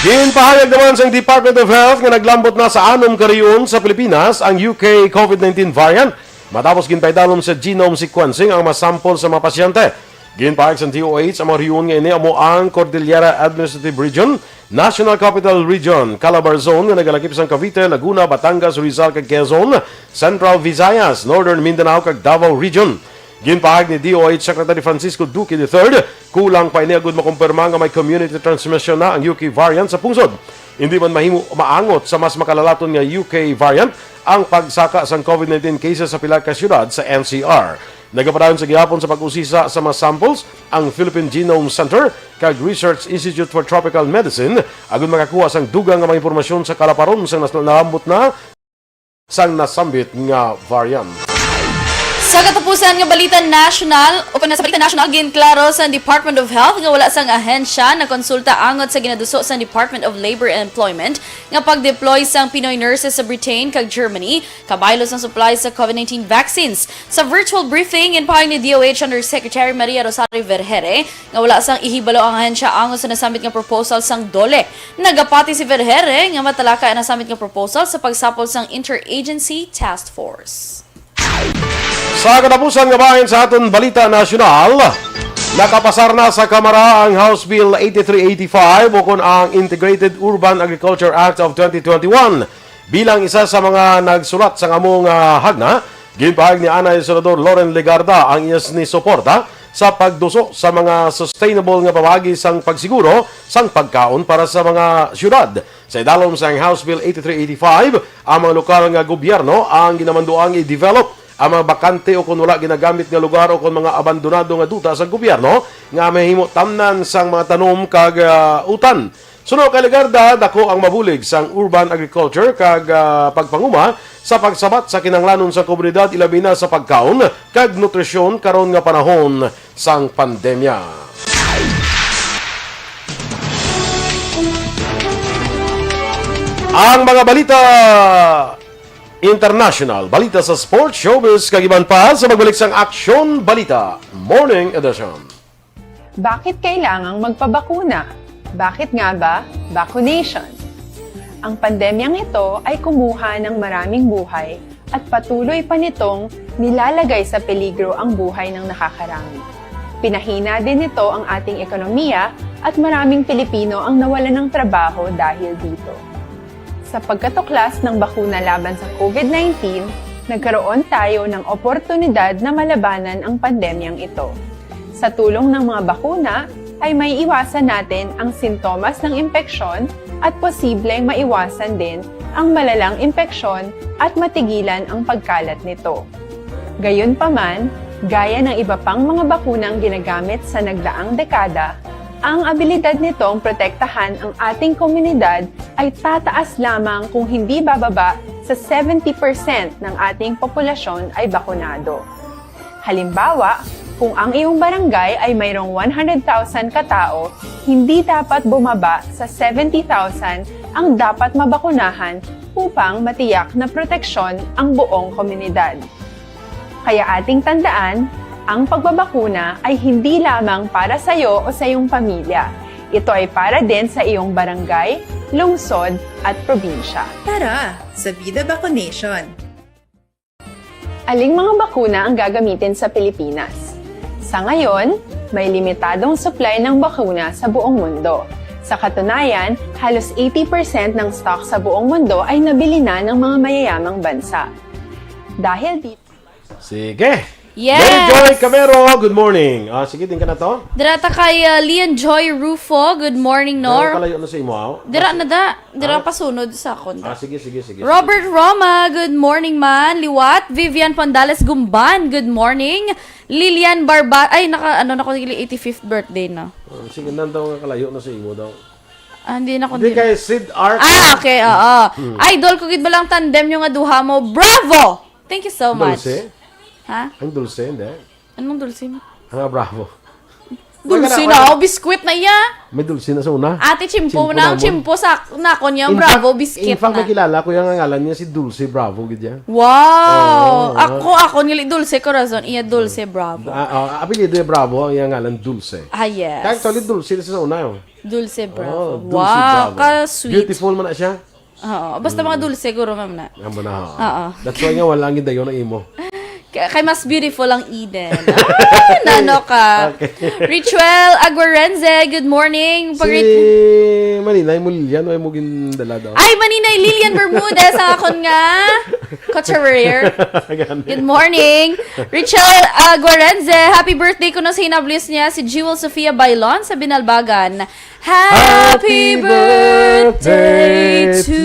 Ginpahayag naman sang Department of Health nga naglambot na sa anom ka rehiyon sa Pilipinas ang U K COVID nineteen variant matapos ginpaidalom sa genome sequencing ang mga sample sa mga pasyente. Ginpahayag sang D O H ang mga rehiyon nga ini amo ang Cordillera Administrative Region, National Capital Region, Calabarzon nga nagalakip sang Cavite, Laguna, Batangas, Rizal, kag Quezon, Central Visayas, Northern Mindanao, kag Davao Region. Ginpahayag ni D O H Secretary Francisco Duque the third, kulang pa ini agud makumpirma nga may community transmission na ang U K variant sa pungsod. Hindi man mahimo maangot sa mas makalalaton nga U K variant ang pagsaka sang COVID nineteen cases sa pila ka siyudad sa N C R. Nagapadayon sa gihapon sa pag-usisa sa mga samples ang Philippine Genome Center kag Research Institute for Tropical Medicine agud makakuha sang dugang nga mga impormasyon sa kalaparon sang nas-, nalambot na sang nasambit nga variant. Sa katapusan nga balita national, o kung sa balita national, ginklaro sa Department of Health nga wala sang ahensya nakonsulta angot sa ginaduso sa Department of Labor and Employment nga pag-deploy sang Pinoy nurses sa Britain kag Germany kabaylo sang supply sa COVID nineteen vaccines. Sa virtual briefing, ginpahayag ni D O H Undersecretary Maria Rosario Vergeire nga wala sang ihibalo ang ahensya angot sa nasambit nga proposal sang DOLE. Nagapati si Vergeire nga matalakay ang nasambit nga proposal sa pagsapol sang Interagency Task Force. Sa katapusan nga bahin sa aton balita nasyonal, Nakapasar na sa Kamara ang House Bill eighty-three eighty-five, ukon ang Integrated Urban Agriculture Act of twenty twenty-one. Bilang isa sa mga nagsulat sang amo nga hagna, ginpahayag ni anay Senador Loren Legarda ang iya sini suporta sa pagduso sa mga sustainable nga pamaagi sang pagsiguro sang pagkaon para sa mga siyudad. Sa idalom sang House Bill eighty-three eighty-five, ang mga lokal nga gobyerno ang ginamanduang i-develop ang mga bakante o kon wala ginagamit nga lugar o kon mga abandonado nga duta sang gobyerno nga mahimo tamnan sang mga tanom kag, ah, utan. Suno kay Legarda, dako ang mabulig sang urban agriculture kag, ah, pagpanguma sa pagsabat sa kinahanglanon sa komunidad, ilabi na sa pagkaon kag nutrisyon karon nga panahon sang pandemya. Ang mga balita international, balita sa sports, showbiz, kag iban pa sa pagbalik sang Aksyon Balita Morning Edition. Bakit kailangang magpabakuna? Bakit nga ba vaccination? Ang pandemyang ito ay kumuha ng maraming buhay at patuloy pa nitong nilalagay sa peligro ang buhay ng nakakarami. Pinahina din nito ang ating ekonomiya at maraming Pilipino ang nawalan ng trabaho dahil dito. Sa pagkatuklas ng bakuna laban sa COVID nineteen, nagkaroon tayo ng oportunidad na malabanan ang pandemyang ito. Sa tulong ng mga bakuna, ay maiiwasan natin ang sintomas ng impeksyon at posibleng maiwasan din ang malalang impeksyon at matigilan ang pagkalat nito. Gayunpaman, gaya ng iba pang mga bakunang ginagamit sa nagdaang dekada, ang abilidad nitong protektahan ang ating komunidad ay tataas lamang kung hindi bababa sa seventy percent ng ating populasyon ay bakunado. Halimbawa, kung ang iyong barangay ay mayroong one hundred thousand ka tao, hindi dapat bumaba sa seventy thousand ang dapat mabakunahan upang matiyak na proteksyon ang buong komunidad. Kaya ating tandaan, ang pagbabakuna ay hindi lamang para sa iyo o sa iyong pamilya. Ito ay para din sa iyong barangay, lungsod, at probinsya. Tara sa Vida Vaccination! Aling mga bakuna ang gagamitin sa Pilipinas? Sa ngayon, may limitadong supply ng bakuna sa buong mundo. Sa katunayan, halos eighty percent ng stock sa buong mundo ay nabili na ng mga mayayamang bansa. Dahil dito, Sige. Yes. Mary Joy Camero, good morning. Ah, sige, din ka na to. Dira ta kay, uh, Lian Joy Rufo. Good morning, Nor. Kalayo na sa imo, ah. Dira na da. Dira ah, pasunod sa akon. Ah, sige, sige, sige. Robert sige. Roma, good morning man. Liwat. Vivian Pondales Gumban, good morning. Lilian Barba, ay, naka, ano na ko, eighty-fifth birthday na. Ah, sige, nandaw nga kalayo na sa imo daw. Ah, hindi na ko. Hindi kay Sid Art. Ah, okay, oo. Hmm. Idol ko gid ba lang tandem nyo nga duha mo? Bravo! Thank you so much. Dulce? Ha? Ang dulce, hindi? Anong dulce mo? Ang bravo. Dulce na, oh, biskwit na iya. May dulce na sa una. Ate, chimpo na, chimpo sa nako niya, bravo, biskwit na. In fact, may kilala ko yung ngalan niya si Dulce Bravo, gid yan. Wow! Ako, ako nili Dulce Corazon, iya Dulce Bravo. Ah, ah, apelyido niya Bravo, ang iyang ngalan Dulce. Ah, yes. Kaya actually, Dulce na sa una, oh. Dulce Bravo. Oh, Dulce Bravo. Wow, ka-sweet. Beautiful man na siya. Oo, basta mga dulce, guro, ma'am na. Yan mo na, ha? Oo. That's why nga wala ang gidayon ang imo. Kay, kay mas beautiful ang Eden. Ah, nano ka. Okay. Richwell Aguarenze, good morning. Si Pagrit- Maninay mo, Lilian, ay mo gindala daw. Ay, Maninay Lilian Bermudez, ang akon nga couturier. Good morning. Richel Aguarenze, happy birthday kuno sa hinablis niya si Jewel Sofia Bailon sa Binalbagan. Happy birthday to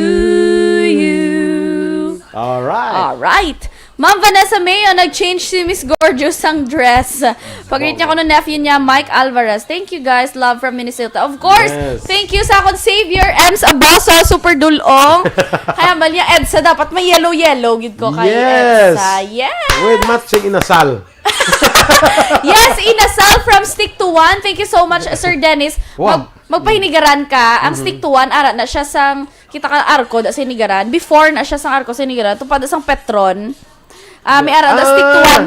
you. All right. All right. Ma'am Vanessa Mayo, nag-change si Miss Gorgeous sang dress. Pag-greet niya ko ng nephew niya, Mike Alvarez. Thank you, guys. Love from Minnesota. Of course, yes. Thank you sa akong Xavier Ems Abaso, super dulong. Kaya ba niya, EDSA, dapat may yellow-yellow gid ko kay yes. EDSA. Yes. With matching inasal. Yes, inasal from Stick to One. Thank you so much, Sir Dennis. Wow. Mag- magpahinigaran ka. Ang mm-hmm. Stick to One, ara na siya sang, kita ka arko da sa hinigaran. Before na siya sang arko sa hinigaran. Tupad sang Petron. Ah, may ara da Stick to ah, One.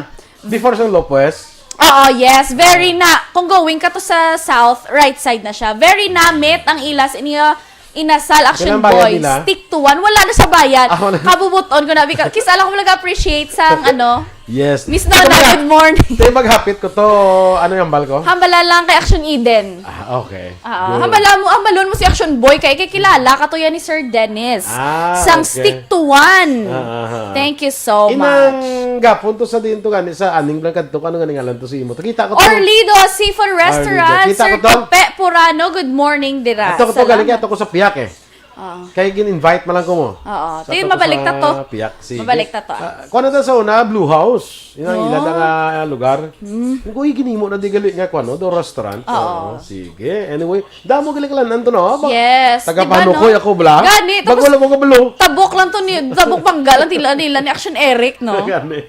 Before sang Lopez? Oo, yes. Very na. Kung going ka to sa south, right side na siya. Very namit ang ilas niya. Inasal Action Boys, Stick to One. Wala na sa bayad. Ah, wala. Kabubuton ko na. Because, kis alam ko lang appreciate sang, ano, Yes. Miss Donna, good morning. Te, maghapit ko to. Ano yung hambal ko? Hambala lang kay Action Eden. Ah, okay. Ah, good. Hambala mo, hambalon mo si Action Boy kay, kay kilala ka to yan ni Sir Dennis. Ah, sang okay. Stick to one. Ah, ah, ah. Thank you so much. Inang gapon to sa din to gani sa aning blang kadto, ano gani ngalan to si imo? Kita ko to. Orlido Seafood Restaurant, Orlido. Kita Sir ko to. Kape Purano, good morning dira. Ato ko to, galing Salamat. Ato ko sa piyak eh. Oo. Kay gin-invite man lang ko mo. Oo. Sa Ti, to ko mabalik sa ta to. Piyak, sige. Mabalik ta to, ah. Ah, kuwan na ta sa una, Blue House. Yun ang No. ila na nga lugar. Mm. Kung ginimo na di gali nga kuwan, no? Do restaurant. Oo. Oo, sige. Anyway, damo gali kalanan to, no? Ba- Yes, Taga di ba, Panukoy no? ako, bla? Gani, Bago tapos lang ko kabalo. Tabok lang to ni, tabok bangga lang tila nila ni Action Eric, no? Gani.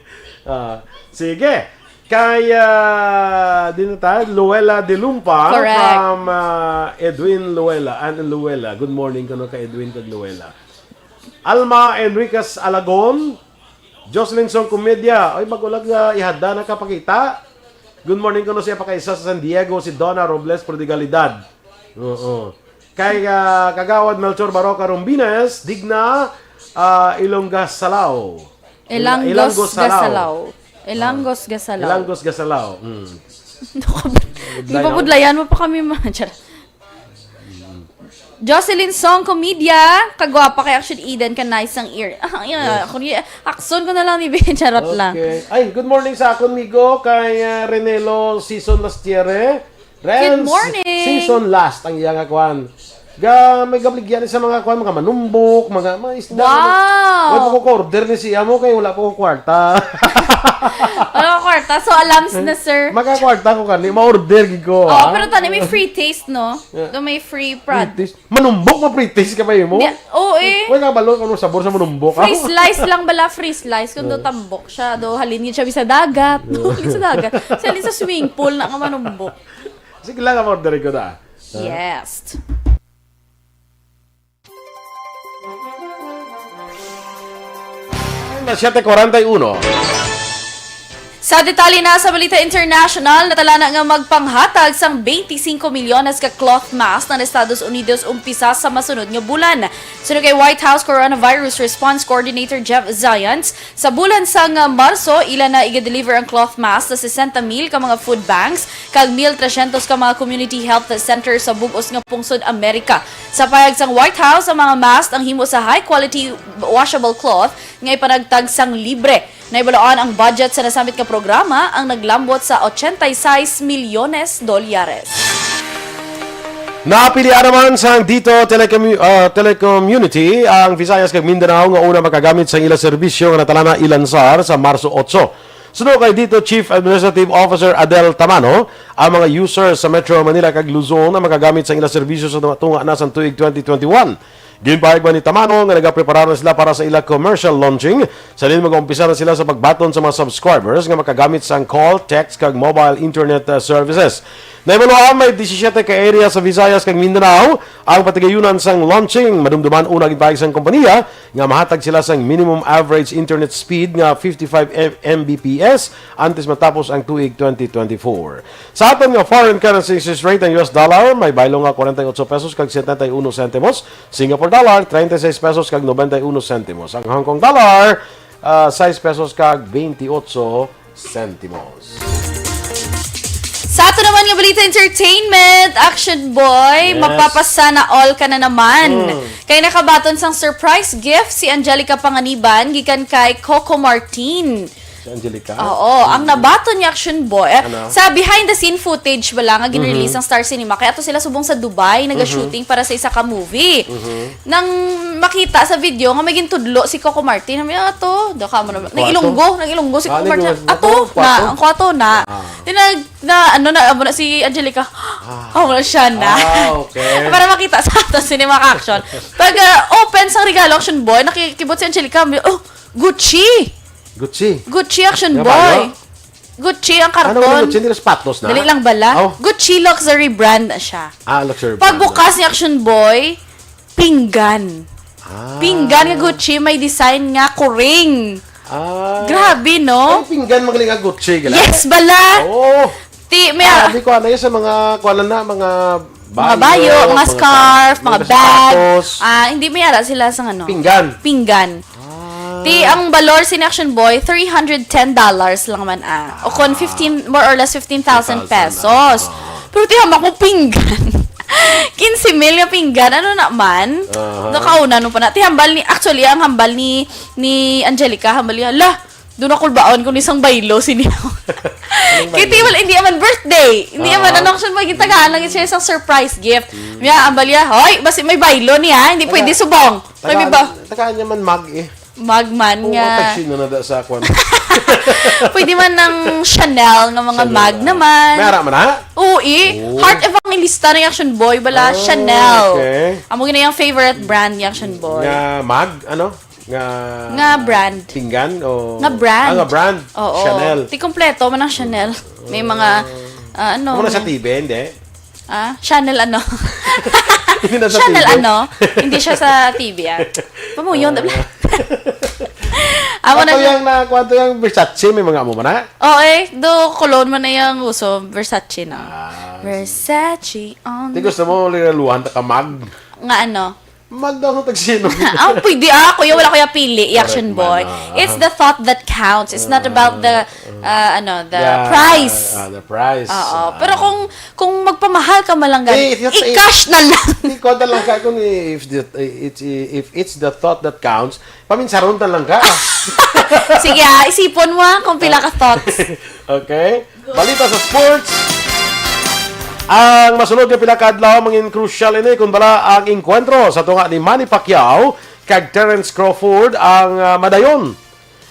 Ah, sige. Kay, ah, din ta, Luella de Lumpa Correct. from, ah, Edwin Luella, Ann and Luella. Good morning kuno kay Edwin kag Luella. Alma Enriquez Alagon, Jocelyn Song Comedia. Oy, bago lang, ah, ihada nakapakita. Good morning kuno siya pa kay isa sa San Diego, si Donna Robles Prodigalidad. Oo. Kay, ah, Kagawad Melchor Baroca Rombines, Digna, ah, Ilongga Salao. Ilangos Ilangos Salao. Gasalaw. Ilangos Ah, Gasalaw. Ilangos Gasalaw. Mm. Di ba budlayan mo pa kami, ma-, charot. Jocelyn Song Comedia, kagwapa kay Action Eden ka nice ang ear. Ah, yeah, Yes. ako ni-, akson ko na lang ni Ben, charot lang. Okay. Ay, good morning sa akon, migo, kay, ah, Renelo Season Lastiere. Renz, Good morning. Season last ang iya nga kwan. Ga, may gabligyan sa mga kwan, mga manumbok, mga, mga isda. Wow! Wala pa ko order ni siya mo kay wala pa ko kwarta. Wala ko kwarta. So, alams na, sir. Magkakwarta ko kani, ma-order gid ko, Oh, ha? Pero tani may free taste, no? Yeah. Do may free prod. Free taste? Manumbok, ma-free taste ka pa mo? Di, oo, eh. Wala ka balo kung anong sabor sa manumbok. Free slice lang bala, free slice. Kung do Oh. tambok siya, do halin yun siya sa dagat. No, halin sa dagat. Sa halin sa swimming pool na ka manumbok. Sige lang, amor, diri ko na. Yes. Na siyete kuwarenta y uno. Sa detalye na sa balita international, natalana nga magpanghatag sang twenty-five milyones ka cloth mask ang Estados Unidos umpisa sa masunod nga bulan. Suno kay White House Coronavirus Response Coordinator Jeff Zients, sa bulan sang, ah, Marso, ila na iga-deliver ang cloth mask sa sesenta mil ka mga food banks kag mil tresyentos ka mga community health center sa bug-os nga pungsod Amerika. Sa pahayag sang White House, ang mga mask ang himo sa high-quality washable cloth nga ipanagtag sang libre. Nahibaluan ang budget sa nasambit nga programa ang naglambot sa ochenta y seis milyones dolyares. Napilian naman sang Dito Telecommu-, ah, Telecommunity ang Visayas kag Mindanao nga una makagamit sang ila serbisyo nga natalana ilansar sa Marso otso. Suno kay Dito Chief Administrative Officer Adel Tamano, ang mga users sa Metro Manila kag Luzon ang makagamit sang ila serbisyo sa tunga-tunga na sang tuig twenty twenty-one. Ginpahayag man ni Tamano nga nagapreparar na sila para sa ila commercial launching. Sa diin, mag-umpisa na sila sa pagbaton sa mga subscribers nga makagamit sang call, text, kag mobile internet, uh, services. Nahibaluan may disisiete ka area sa Visayas kag Mindanao ang patigayunan sang launching. Madumduman una ginpahayag sang kompanya nga mahatag sila sang minimum average internet speed nga fifty-five M-, M B P S antes matapos ang tuig twenty twenty-four. Sa aton nga foreign currency exchange rate, ang U S dollar may baylo nga kwarenta y otso pesos kag setenta y uno sentimos, Singapore dollar, treinta y seis pesos kag noventa y uno sentimos. Ang Hong Kong dollar, ah, sais pesos kag veintiocho sentimos. Sa ato naman nga balita entertainment, Action Boy, Yes. mapapasana all ka na naman. Mm. Kay nakabaton sang surprise gift si Angelica Panganiban gikan kay Coco Martin. Si Angelica? Oo, ang nabaton ni Action Boy, eh, Ano? sa behind the scene footage bala nga gin-release Mhm. ng Star Cinema, kay ato sila subong sa Dubai, naga-shooting Mhm. para sa isa ka movie. Mhm. Nang makita sa video nga may gintudlo si Coco Martin, sabi niya, "Ato, daw ka mo naman." Nag-Ilonggo, nag-Ilonggo si Ah, Coco Martin. nag-Ilonggo. "Ato Ato, na, ato. ang ko ato na." Ah. Di nag-, na, ano na, amo na si Angelica. Ah. Amo na siya na. Ah, okay. Para makita sa ato, cinema ka action. Pag, ah, open sang regalo, Action Boy, nakikibot si Angelica, "Oh, Gucci!" Gucci. Gucci, Action Nga Boy. ba, no? Gucci ang Ano karton. Gucci? Hindi na sapatos na? Dali lang bala. Oh. Gucci luxury brand na siya. Ah, luxury brand. Pagbukas ni Action Boy, pinggan. Ah. Pinggan nga Gucci, may design nga kuring. Ah. Grabe, no? Ay, pinggan magaling ang Gucci, gila. Yes, bala. Oo. Ti, may Ah, di ko ano yun sa mga, kuwan na, mga Mga bayo, bayo, mga mga scarf, mga mga bag. sapatos. Ah, hindi, may ara sila sa ano? Pinggan. Pinggan. Ah. Ti ang balor sini, Action Boy, three hundred ten dollars lang man, ah. O kon fifteen, more or less fifteen thousand pesos. Pero ti hambal ko pinggan. Quince mil nga pinggan. Ano na man? Aha. Nakauna no pa na. Ti hambal ni, actually, ang hambal ni, ni Angelica, hambal niya, "Lah, doon ako baon kung isang baylo sini." Kaya ti, wala, hindi naman birthday. Hindi naman, ano, Action Boy, gitagaan lang siya isang surprise gift. Niya, hambal niya, "Hoy, basi may baylo niya, hindi pwede subong." May tagaan, tagaan niya man mag eh. Mag man Oo, nga. Pag sino na da sa kwan. Pwede man ng Chanel nga mga Chanel, mag ah. Naman. May ara man na? Oo, eh. Oo. Heart Evangelista na yung Action Boy, bala, Ah, Chanel. Okay. Amo gina yung favorite brand ni Action Boy. Nga mag, ano? Nga Nga brand. Pinggan o Nga brand. Ah, nga brand. Oo. Chanel. Ti kompleto man ang Chanel. May mga, ah, ano, Amo na sa may T V, hindi? Ah, channel ano? Hindi na sa Channel T V. Ano? Hindi siya sa T V, ah. Pamuyon, Ah. Amo na Kwanto siya. Yang na, kwanto yang Versace, may mga amo man na? Oh, eh, do cologne man na yung uso, Versace na. Ah, Versace on Di gusto mo, ligaluhan ta ka mag? Nga ano? Mag daw sa tagsino. Ah, pwede ah, kuya, wala kuya pili, Correct Action man, Boy. Ah. It's the thought that counts. It's not about the, uh, ano, the Yeah, price. Ah, the price. Oo, Ah. pero kung kung magpamahal ka man lang gani, Eh, if you- i-cash na lang. Ikaw na lang ka kung if the, it's, if it's the thought that counts, paminsaron na lang ka. Sige, ah, isipon mo, ah, kung pila ka thoughts. Okay. Balita sa sports. Ang masunod nga pila ka adlaw, mangin crucial ini kung bala ang engkwentro sa tunga ni Manny Pacquiao kag Terence Crawford ang, ah, madayon.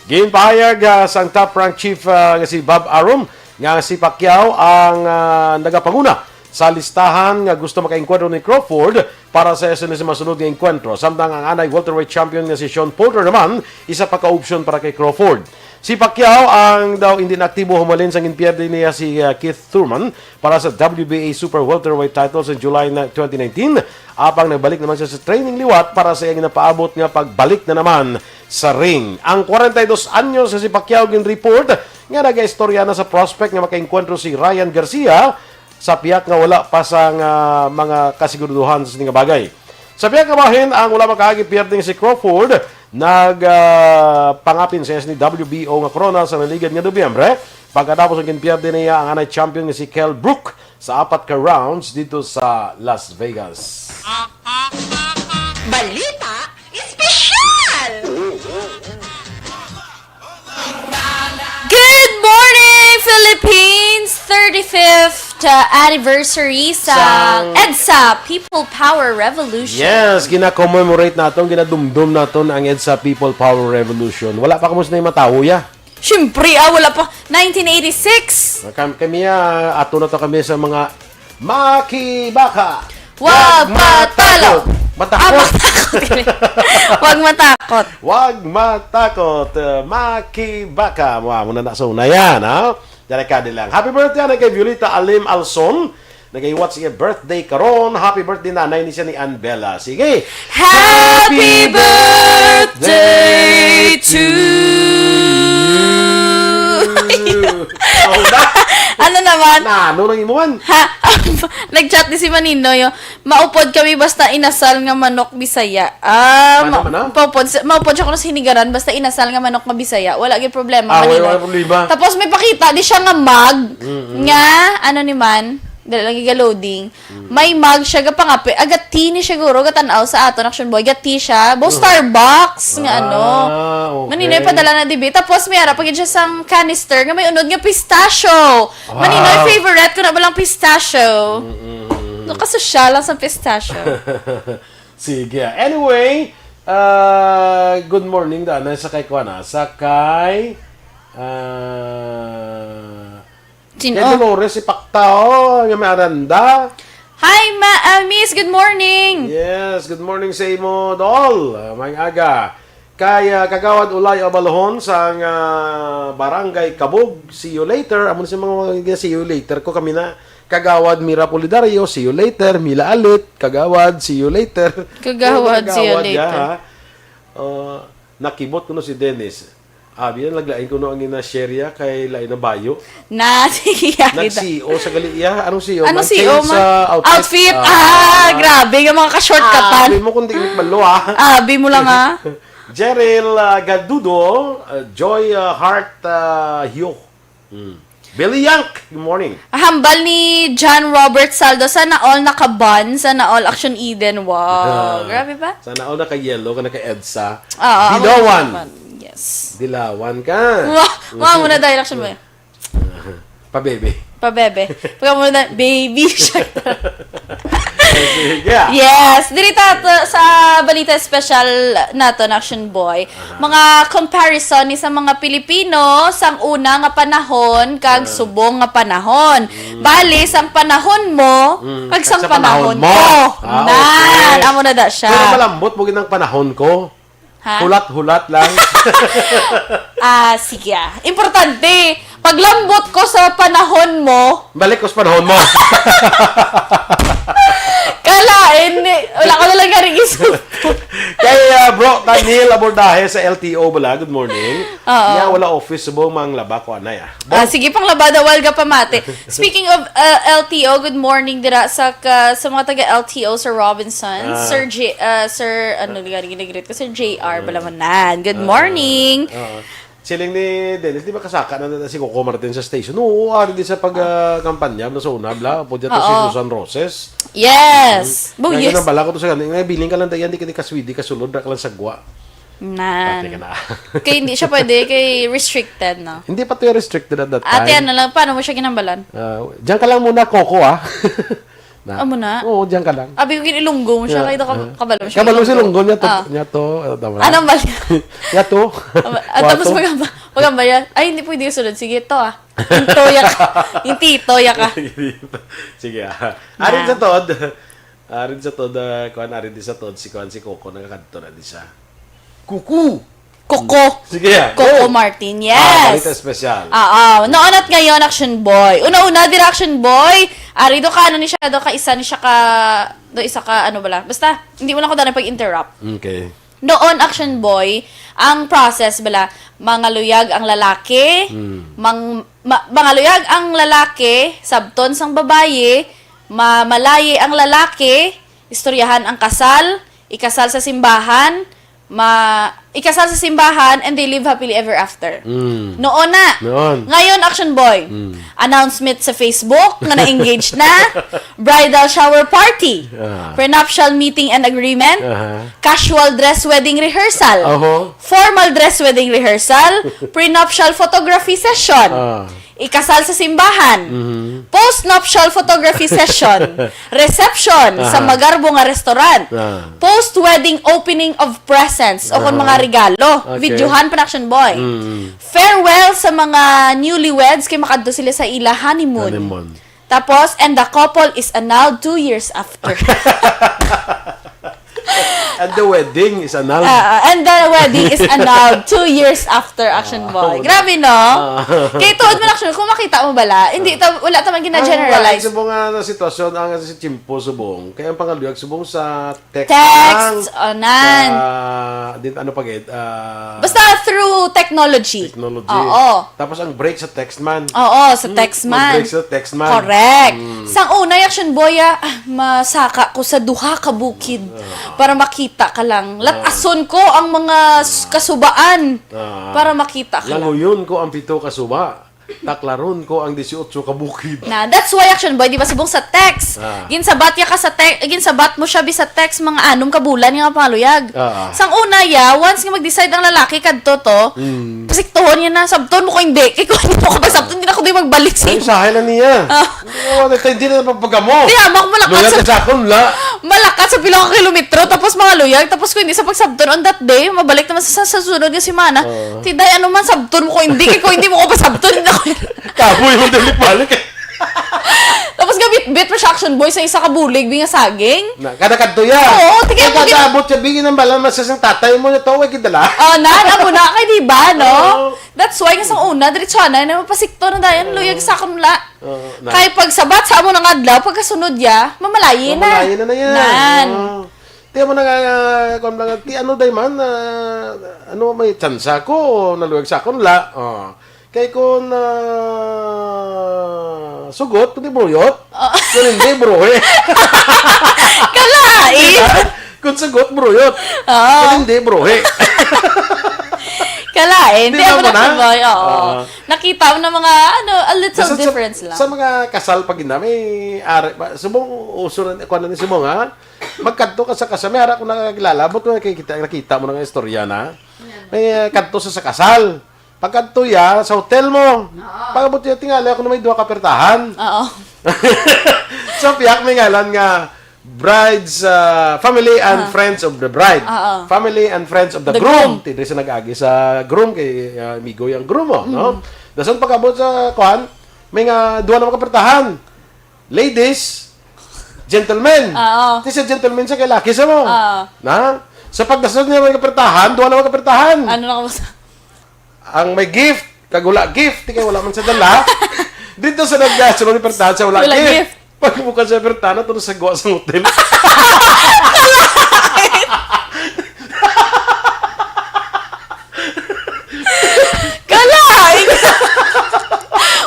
Ginpahayag, ah, sang top rank chief, ah, nga si Bob Arum nga si Pacquiao ang, ah, nagapanguna sa listahan nga gusto makaengkwentro ni Crawford para sa S N S masunod nga engkwentro. Samtang ang anay welterweight champion nga si Shawn Porter naman, isa pa ka opsyon para kay Crawford. Si Pacquiao ang daw hindi na aktibo humalin sang ginpierde niya si, ah, Keith Thurman para sa W B A Super Welterweight title sa July na twenty nineteen. Apang nagbalik naman siya sa training liwat para sa iyang ginapaabot nga pagbalik na naman sa ring. Ang forty-two anyos nga si Pacquiao ginreport nga nagaistorya na sa prospect nga makaengkwentro si Ryan Garcia sa pihak nga wala pa sang, ah, mga kasiguraduhan sa sini nga bagay. Sa pihak nga bahin, ang wala makaagi pierde nga si Crawford nag, ah, pangapin sa S N W B O nga korona sa naligad nga Nobyembre, pagkatapos ang ginpierde niya ang anay champion nga si Kell Brook sa apat ka rounds dito sa Las Vegas. Balita Espesyal! Good morning, Philippines! Thirty-fifth anniversary sa Sang EDSA People Power Revolution. Yes, gina-commemorate naton, ginadumdum naton ang EDSA People Power Revolution. Wala pa kamo sa matawo ya? Siyempre, ah, wala pa. Nineteen eighty-six. Kam-, kami, ah, ato na to kami sa mga makibaka. Wag Wag matalo. matakot. Ah, Matakot. Matakot. Wag matakot. Wag matakot. Uh, makibaka. Wa mo na nasunayan, ha? Delikado lang. Happy birthday na kay Violeta Alim Alson. Nagaiwat siya birthday karon. Happy birthday, nanay ni siya ni Ann Bella. Sige. Happy birthday to you. Oh, na. Ano naman? Na, ano nang imuhan? Ha? Nag-chat ni si Maninoy, oh. Maupod kami basta inasal nga manok Bisaya. Ah, Ano, ma-, ano? maupod, sa- maupod siya kuno sa hinigaran basta inasal nga manok nga Bisaya. Wala gyud problema, Ah, wala, Maninoy. wala problema. Tapos may pakita di siya nga mag, Mm-mm. nga, ano ni man, dali lagi ga-loading. Mm. May mag siya, gapangape, agati ni siguro, gatan-aw sa aton Action Boy, gati siya. Bo Mm. Starbucks, nga ano. Ah, okay. Maninoy, padala na dibi. Tapos may ara pa gid siya sang canister nga may unod nga pistachio. Maninoy, Wow. favorite ko na ba lang pistachio? Mm-mm. Nakasosyal lang sa pistachio. Sige. Anyway, ah, good morning, Dana. Sa kay Kuana. Sa kay, ah, Sino? Kay Dolores Ipactao, nga may Aranda. Hi, ma-, ah, miss. Good morning. Yes, good morning sa imo, Dol. Ah, may aga. Kay, ah, Kagawad Ulay Abalhon sang, ah, Barangay Kabug, see you later. Amo na si mga, mga see you later ko kami na. Kagawad Mira Pulidario, see you later. Mila Alit, Kagawad, see you later. Kagawad, Kagawad, see you later. Ya, ha? Ah, nakibot ko no si Dennis. Abi, yan, naglain ko no ang ina-share ya kay lain na bayo. Na, sige, ya, kita. Nag-C E O sa gali ya. Anong C E O Anong man? C E O Change man? sa outfit. Outfit? Ah. Ah, grabe, yung mga ka-shortcutan. Abi mo kung di mo malo, ah. Abi mo lang, ah. Jeril, ah, Gadudo, ah, Joy, ah, Hart, ah, Hyo. Mm. Billy Yank, good morning. Hambal ni John Robert Saldo, "Sana all naka-ban, sana all Action Eden." Wow, Ah, grabe ba? Sana all naka-yellow, ka naka-EDSA. Oo, amo Dilawan. Naman. Yes. Dilawan ka. Wa-, wa mo na dahil Action Boy. Pabebe. Pabebe. Pagka mo na, baby siya. Sige. Yes. Diri ta to sa balita special nato na Action Boy. Aha. Mga comparison ni sa mga Pilipino sang una nga panahon kag Ah. subong nga panahon. Mm. Bali, sang panahon mo, Mm. kag sang Kag sa panahon panahon mo. ko. Ah, Nan, okay. amo na da siya. Pero malambot mo ginang panahon ko. Ha? Hulat-hulat lang. Ah, sige, ah. Importante, paglambot ko sa panahon mo. Balik ko sa panahon mo. Kalain, eh, wala ko na lang garing isip. Kay, ah, Bro Daniel Abordahe sa L T O bala, good morning. Oo. Nya, wala office, subong manglaba ko anay, ah. Ah, sige, panglaba daw, wala ka pamati. Speaking of, uh, L T O, good morning dira sa ka-, sa mga taga L T O sa Robinson. Ah. Sir J-, uh, Sir, ano, gani ginigreet ko? Sir J R Ah. Balamanan. Good Ah, morning. ah. Siling ni Dennis, di ba kasaka na, na si Coco Martin sa station? Oo, ari di sa pag, ah, kampanya, na sa una, bla, pwede to si Oo. Susan Roses. Yes. Mm. Bo, Kaya yes. nang bala ko to sa gani, nga, biling ka lang, dayan, di ka, di ka swede, ka sulod, ra ka lang sagwa. Nan. Pati ka na. Kay hindi siya pwede, kay restricted, no? Hindi pa to yung restricted at that Ate, time. ano lang, paano mo siya ginambalan? Ah, diyan ka lang muna, Coco, ah. Na. Amo na? Oo, diyan ka lang. Abi ko, ginilunggo mo siya, Yeah, kay ito ka-, yeah. kabalo mo siya Kabalo mo si ilunggo. Lunggo, niya to, Ah. niya to, ah, tama na. Anong bali? Niya to. Ah, tapos Wato. magamba-, magamba yan. Ay, hindi pwede yung sunod. Sige, to, ah. Yung toya ka. Yung tito, ya ka. Sige, ah. Arin Na. sa Todd. Arin sa Todd, ah, kuwan, arin di sa Todd, si kuwan, si Coco, nakakadto na di sa Kuku. Coco. Sige, ah. Coco Go. Martin, Ah, yes. balita espesyal. Oo. Noon at ngayon, Action Boy. Una-una, dira Action Boy. Ari do ka, ano ni siya, do ka, isa ni siya ka, do isa ka, ano bala. Basta, hindi mo lang ko daan pag-interrupt. Okay. Noon, Action Boy, ang process bala, mangaluyag ang lalaki, Hmm. mang-, ma-, mangaluyag ang lalaki, sabton sang babayi, mamalayi ang lalaki, istoryahan ang kasal, ikasal sa simbahan, ma-, ikasal sa simbahan, and they live happily ever after. Mm. Noon na. Noon. Ngayon, Action Boy, Mm. announcement sa Facebook nga na-engage na, bridal shower party, Ah. prenuptial meeting and agreement, Aha. casual dress wedding rehearsal, Oho. formal dress wedding rehearsal, prenuptial photography session, Ah. ikasal sa simbahan, Mhm. post-nuptial photography session, reception sa Aha. magarbo nga restaurant, Ah. post-wedding opening of presents o kon Aha. mga regalo, Okay. videohan pa na Action Boy. Mm. Farewell sa mga newlyweds kay makadto sila sa ila honeymoon. Honeymoon. Tapos, and the couple is annulled two years after. And the wedding is annulled. Ah, and the wedding is annulled two years after Action Ah, Boy. wala. Grabe, no? Ah. Kay tuod man, Action, kung makita mo bala, hindi ta, wala ta man Ang gina-generalize. mga subong nga na sitwasyon, ang si Chimpo subong, kaya ang pangaluyag subong sa text Text, lang. o nan. Sa, din, ano pa gid, ah, Basta through technology. Technology. Oo. Tapos ang break sa text man. Oo, sa Mm, text man. mag-break sa text man. Correct. Mm. Sang una, Action Boy, ah, ah, masaka ko sa duha ka bukid Ah. para makita ka lang. Ah. Latason ko ang mga s-, Ah. kasubaan Ah. para makita ka lang. Languyon ko ang pito ka suba. Taklaron ko ang disiotso ka bukid. Na, that's why, Action Boy, di ba, subong sa text. Ah. Ginsabat ya ka sa te-, ginsabat mo siya bi sa text mga anom ka bulan nga pangaluyag. Ah. Sang una ya, once nga mag-decide ang lalaki kadto to, Mm. pasiktuhon niya na, "Sabton mo ko hindi. Kay kung hindi mo ko pasabton, hindi na ko di magbalik sa Ay, imo." sahay na niya. Ah. Oo, hindi na pagpagamo. Di, ama ko malakat Luyag sa ka sa akon, la. Malakat sa pila ka kilometro, tapos mangaluyag, tapos kung hindi sa pagsabton on that day, mabalik naman sa, sa sunod nga semana. Oo. Ti, day, ano man, sabton mo ko hindi, kay kung hindi mo ko pasabton, hindi ako Kaboy mo dalik-balik eh. Tapos gabit-bit pa siya, Action Boy, sa isa ka bulig, bi nga saging. Na, kada kadto ya. Oo, tigay mo gina- Kada abot ya, bigyan ng balan, masasang tatay mo na to, way kidala. Oh, na, na mo na, kay di ba, no? Oo. That's why, nga sa una, diretso na, na mapasikto na dayon, Oo. luyag sa akon la. Oo, na. Kay pagsabat sa amo nga adlaw, pagkasunod ya, mamalayi na. Mamalayi na na yan. Nan. Oo. Ti amo na nga, ah, kung lang, ti ano day man, ah, ano, may tsansa ko, naluyag sa akon la. Oh. Kay kung, ah, sugot, kung di bruyot, Oh. kung hindi, bruhe. Kalain. Di ba? Kung sugot, bruyot. Oo. Kung hindi, bruhe. Kalain. Di Di ba ako mo na? Nakita, oo. Ah. Nakita mo na mga, ano, a little Basta sa, difference lang. Sa mga kasal pag ina, may ari, ba, subong uso na, kuwan na ni subong, ha? Magkadto ka sa kasal, may ara ko nakakilala, but may nakikita, nakita mo na nga istorya na. May, uh, kadto sa, sa kasal. Pagkadto ya, sa hotel mo. Oo. Pag-abot ya, tingali ako na may duha ka pertahan. Oo. Sa pihak may ngalan nga bride's, uh, family and Ah. friends of the bride. Oo. Family and friends of the The groom. groom. Ti diri sa nag-agi sa groom kay, uh, amigo yang groom mo, no? Mm. Dason pag-abot sa kuan, may nga duha na mga pertahan. Ladies, gentlemen. Oo. Ti sa gentlemen sa kay laki sa mo. Oo. Na? Sa pagdason niya mga pertahan, duha na mga pertahan. Ano na kamusta? Ang may gift, kag wala gift, ti kay wala man sa dala. Dito sa nagdason ni pertahan sa wala Wala gift. gift. Pagbukas sa pertana, tulo sa gwa sa hotel. Kalain!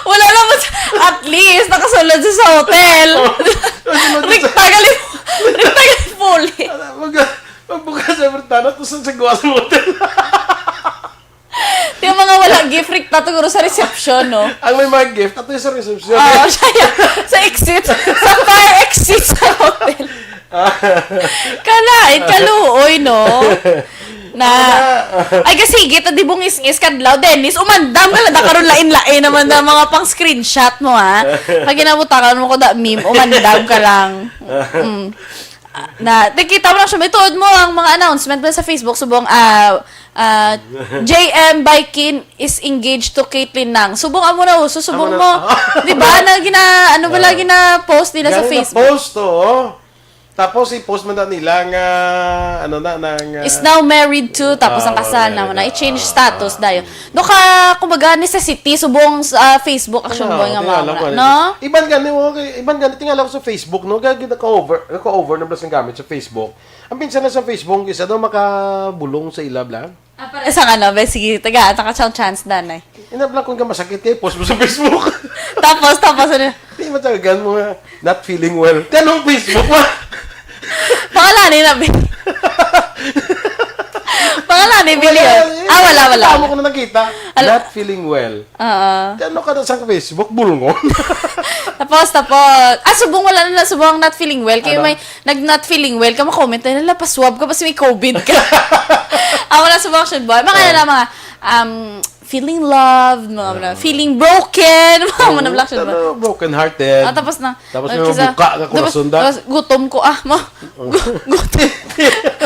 Wala naman sa, at least, nakasulod sa, sa hotel. Oh, nakasulod sa Rikta gali, rikta gali puli. Mag-, magbukas sa pertana, tulo sa gwa sa hotel. Yung mga wala gift, rikta to, guro, sa reception, no? Ang may mga gift, ato yung sa reception. Oo, siya yan. Sa exit, sa fire exit sa hotel. Kalain, kaluoy, no? Na, ay, kasi, gita, di bungis-ngis, kadlaw, Dennis, umandam ka lang, da karon lain-lain naman na mga pang screenshot mo, ha? Pag ginabutakan mo ko, da, meme, umandam ka lang. Mm. Ah, na, nakita mo lang siya, may tuod mo ang mga announcement mo sa Facebook, subong, ah, ah, J M Baikin is engaged to Caitlyn Nang. Subong amo na uso, subong Amo na. mo. Di ba? Na gina, ano ba Ah. lang gina-post nila sa Gani Facebook? na-post, oo. Tapos i-post man na nila nga, ano na, na nga Is now married to, tapos ang Ah, kasal na mo na, ah, i-change ah, status ah. dayon. Do ka, kumbaga, necessity, subong sa, ah, Facebook, Action Ano, Boy nga di alam mga, ko ano. no? Iban gani, oh, kay, iban gani, tingala ko sa Facebook, no? Kaya naka-over, naka-over na blas ang gamit sa Facebook. Ang pinsan na sa Facebook, isa daw makabulong sa ilab lang. Ah, para sa ano, be, sige, taga, taka siyang chance, danay. Inab lang kung ka masakit kayo, post mo sa Facebook. Tapos, tapos, ano? Di matawagan mo nga, not feeling well. Tanong Facebook mo. Pangalan ni Nabi. Pangalan ni Wala, Billy. eh. Ah, wala, wala, Tama wala. ko na nakita. Ala- Not feeling well. Oo. Ano ka na sa Facebook? Bulngon? Tapos, tapos. Ah, subong wala na, subong not feeling well. Kayo Ano? may nag not feeling well ka, ma-comment na nila, "Paswab ka, basta may covid ka." Ako na subong, Action Boy. Mga Ah. ano, mga, um, feeling loved, mga Ah. feeling broken, mga Oh, ano, Action Boy. ano, broken hearted. Ah, tapos na, Tapos ah, may kisa-, mabuka nga tapos, kurason, da. tapos, "Gutom ko, ah, ma-, gu-, gutom."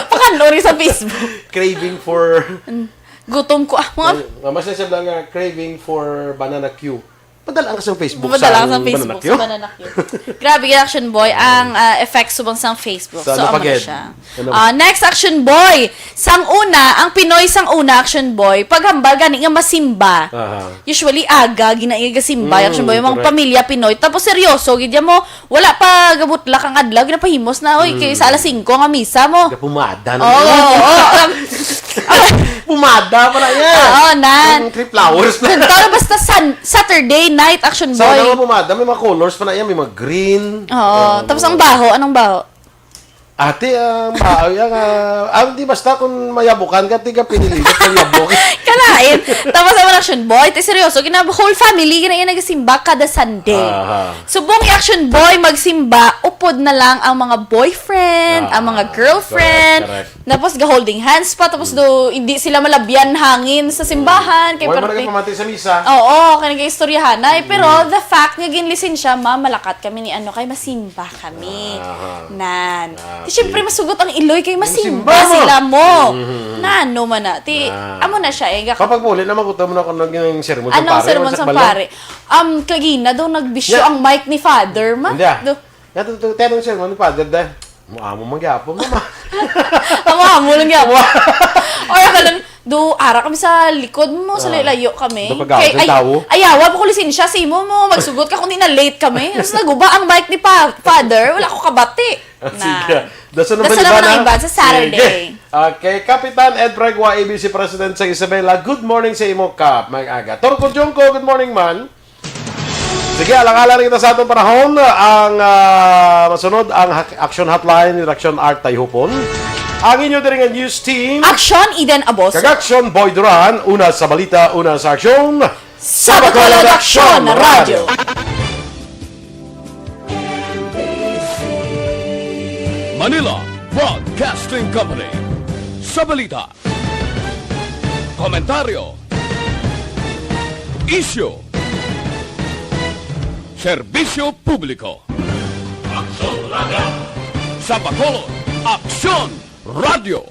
Pakanlori sa Facebook. Craving for Mm. Gutom ko, ah, mga Ay, nga, mas nasab lang nga, craving for banana cue. Padala ka sa Facebook Padala sa ka sa Facebook, banana cue. sa banana cue. Grabe, Action Boy, ang, ah, effects subong sang Facebook. Sa So, ano amo pa na gid? siya. Ano ba? Ah, next, Action Boy. Sang una, ang Pinoy sang una, Action Boy, paghambal gani nga masimba. Aha. Usually, aga, gina-, ginasimba, Mm, Action Boy, mga correct. pamilya Pinoy. Tapos, seryoso, gid mo, wala pa gabutlak ang adlaw, ginapahimos na, oy, kay Mm. sa alas singko nga misa mo. Kapumada na Oo, yun. oo, um, Pumada pa na yan. Oo, nan. Yung three flowers na. Pero basta san-, Saturday night, Action Sa Boy. Una nga pumada, may mga colors pa na yan. May mga green. Oo, Ayan, tapos ang mga baho, anong baho? Ate, ang baho, yan, ah, ah, di basta kung mayabukan ka, tiga pinili ka, yabok. Kalain. Tapos ang Action Boy, ti seryoso, gina-, whole family, gina-, nagasimba kada Sunday. Aha. Subong ni Action Boy magsimba, upod na lang ang mga boyfriend, Ah, ang mga girlfriend. correct, correct. Tapos ga-holding hands pa, tapos Mm. do, hindi sila malabyan hangin sa simbahan. Kay Wala man parte nagpamati sa misa. Oo, kay nag-istoryahan na. Eh, pero Mm. the fact nga ginlisensya, "Ma, malakat kami ni ano, kay masimba kami." Aha. Nan. Ah, Di, syempre, sige. masugot ang iloy kay Yung masimba simba mo. sila mo. Mm. Nano man na. Ti, Ah. amo na siya, eh, gak- Kapag muli na, magutom na ako ng, ng sermon sa Anong pare, sermon sa sa balon? pare? Um, kagina daw nagbisyo Yeah. ang mic ni Father, ma. Hindi, ah. Do- Nga to, to, tinong sermon ni Father, dahil, "Mo amo man gyapon, mama." Amo-amo lang gyapon. Wa- Or ako lang, "Do, ara kami sa likod mo, sa Ah. layo kami." Do kagaw Kay, sa ay, tawo. ayawa po ko lisensya sa imo mo, magsugot ka kung di na late kami. Tapos naguba ang mic ni pa, Father, wala ko kabati. Ah, sige. Na. Dason naman Dason iba naman ang na. iba sa Saturday. Sige. Okay, Kapitan Ed Pregua, A B C President sa Isabela. Good morning sa imo, Kap. Mag-aga. Torco Jungko, good morning, man. Sige, alang-alang kita sa atong panahon. Ang, ah, masunod, ang hak-, action hotline ni Raksyon Art Tayhupon. Ang inyo diri nga news team. Aksyon, Eden Aboso. Kag Aksyon, Boy Duran. Una sa balita, una sa aksyon. Sa Bacolod Aksyon Radio. Manila Broadcasting Company. Sa balita, komentaryo, isyu, serbisyo publiko. Sa Bacolod, Aksyon Radio.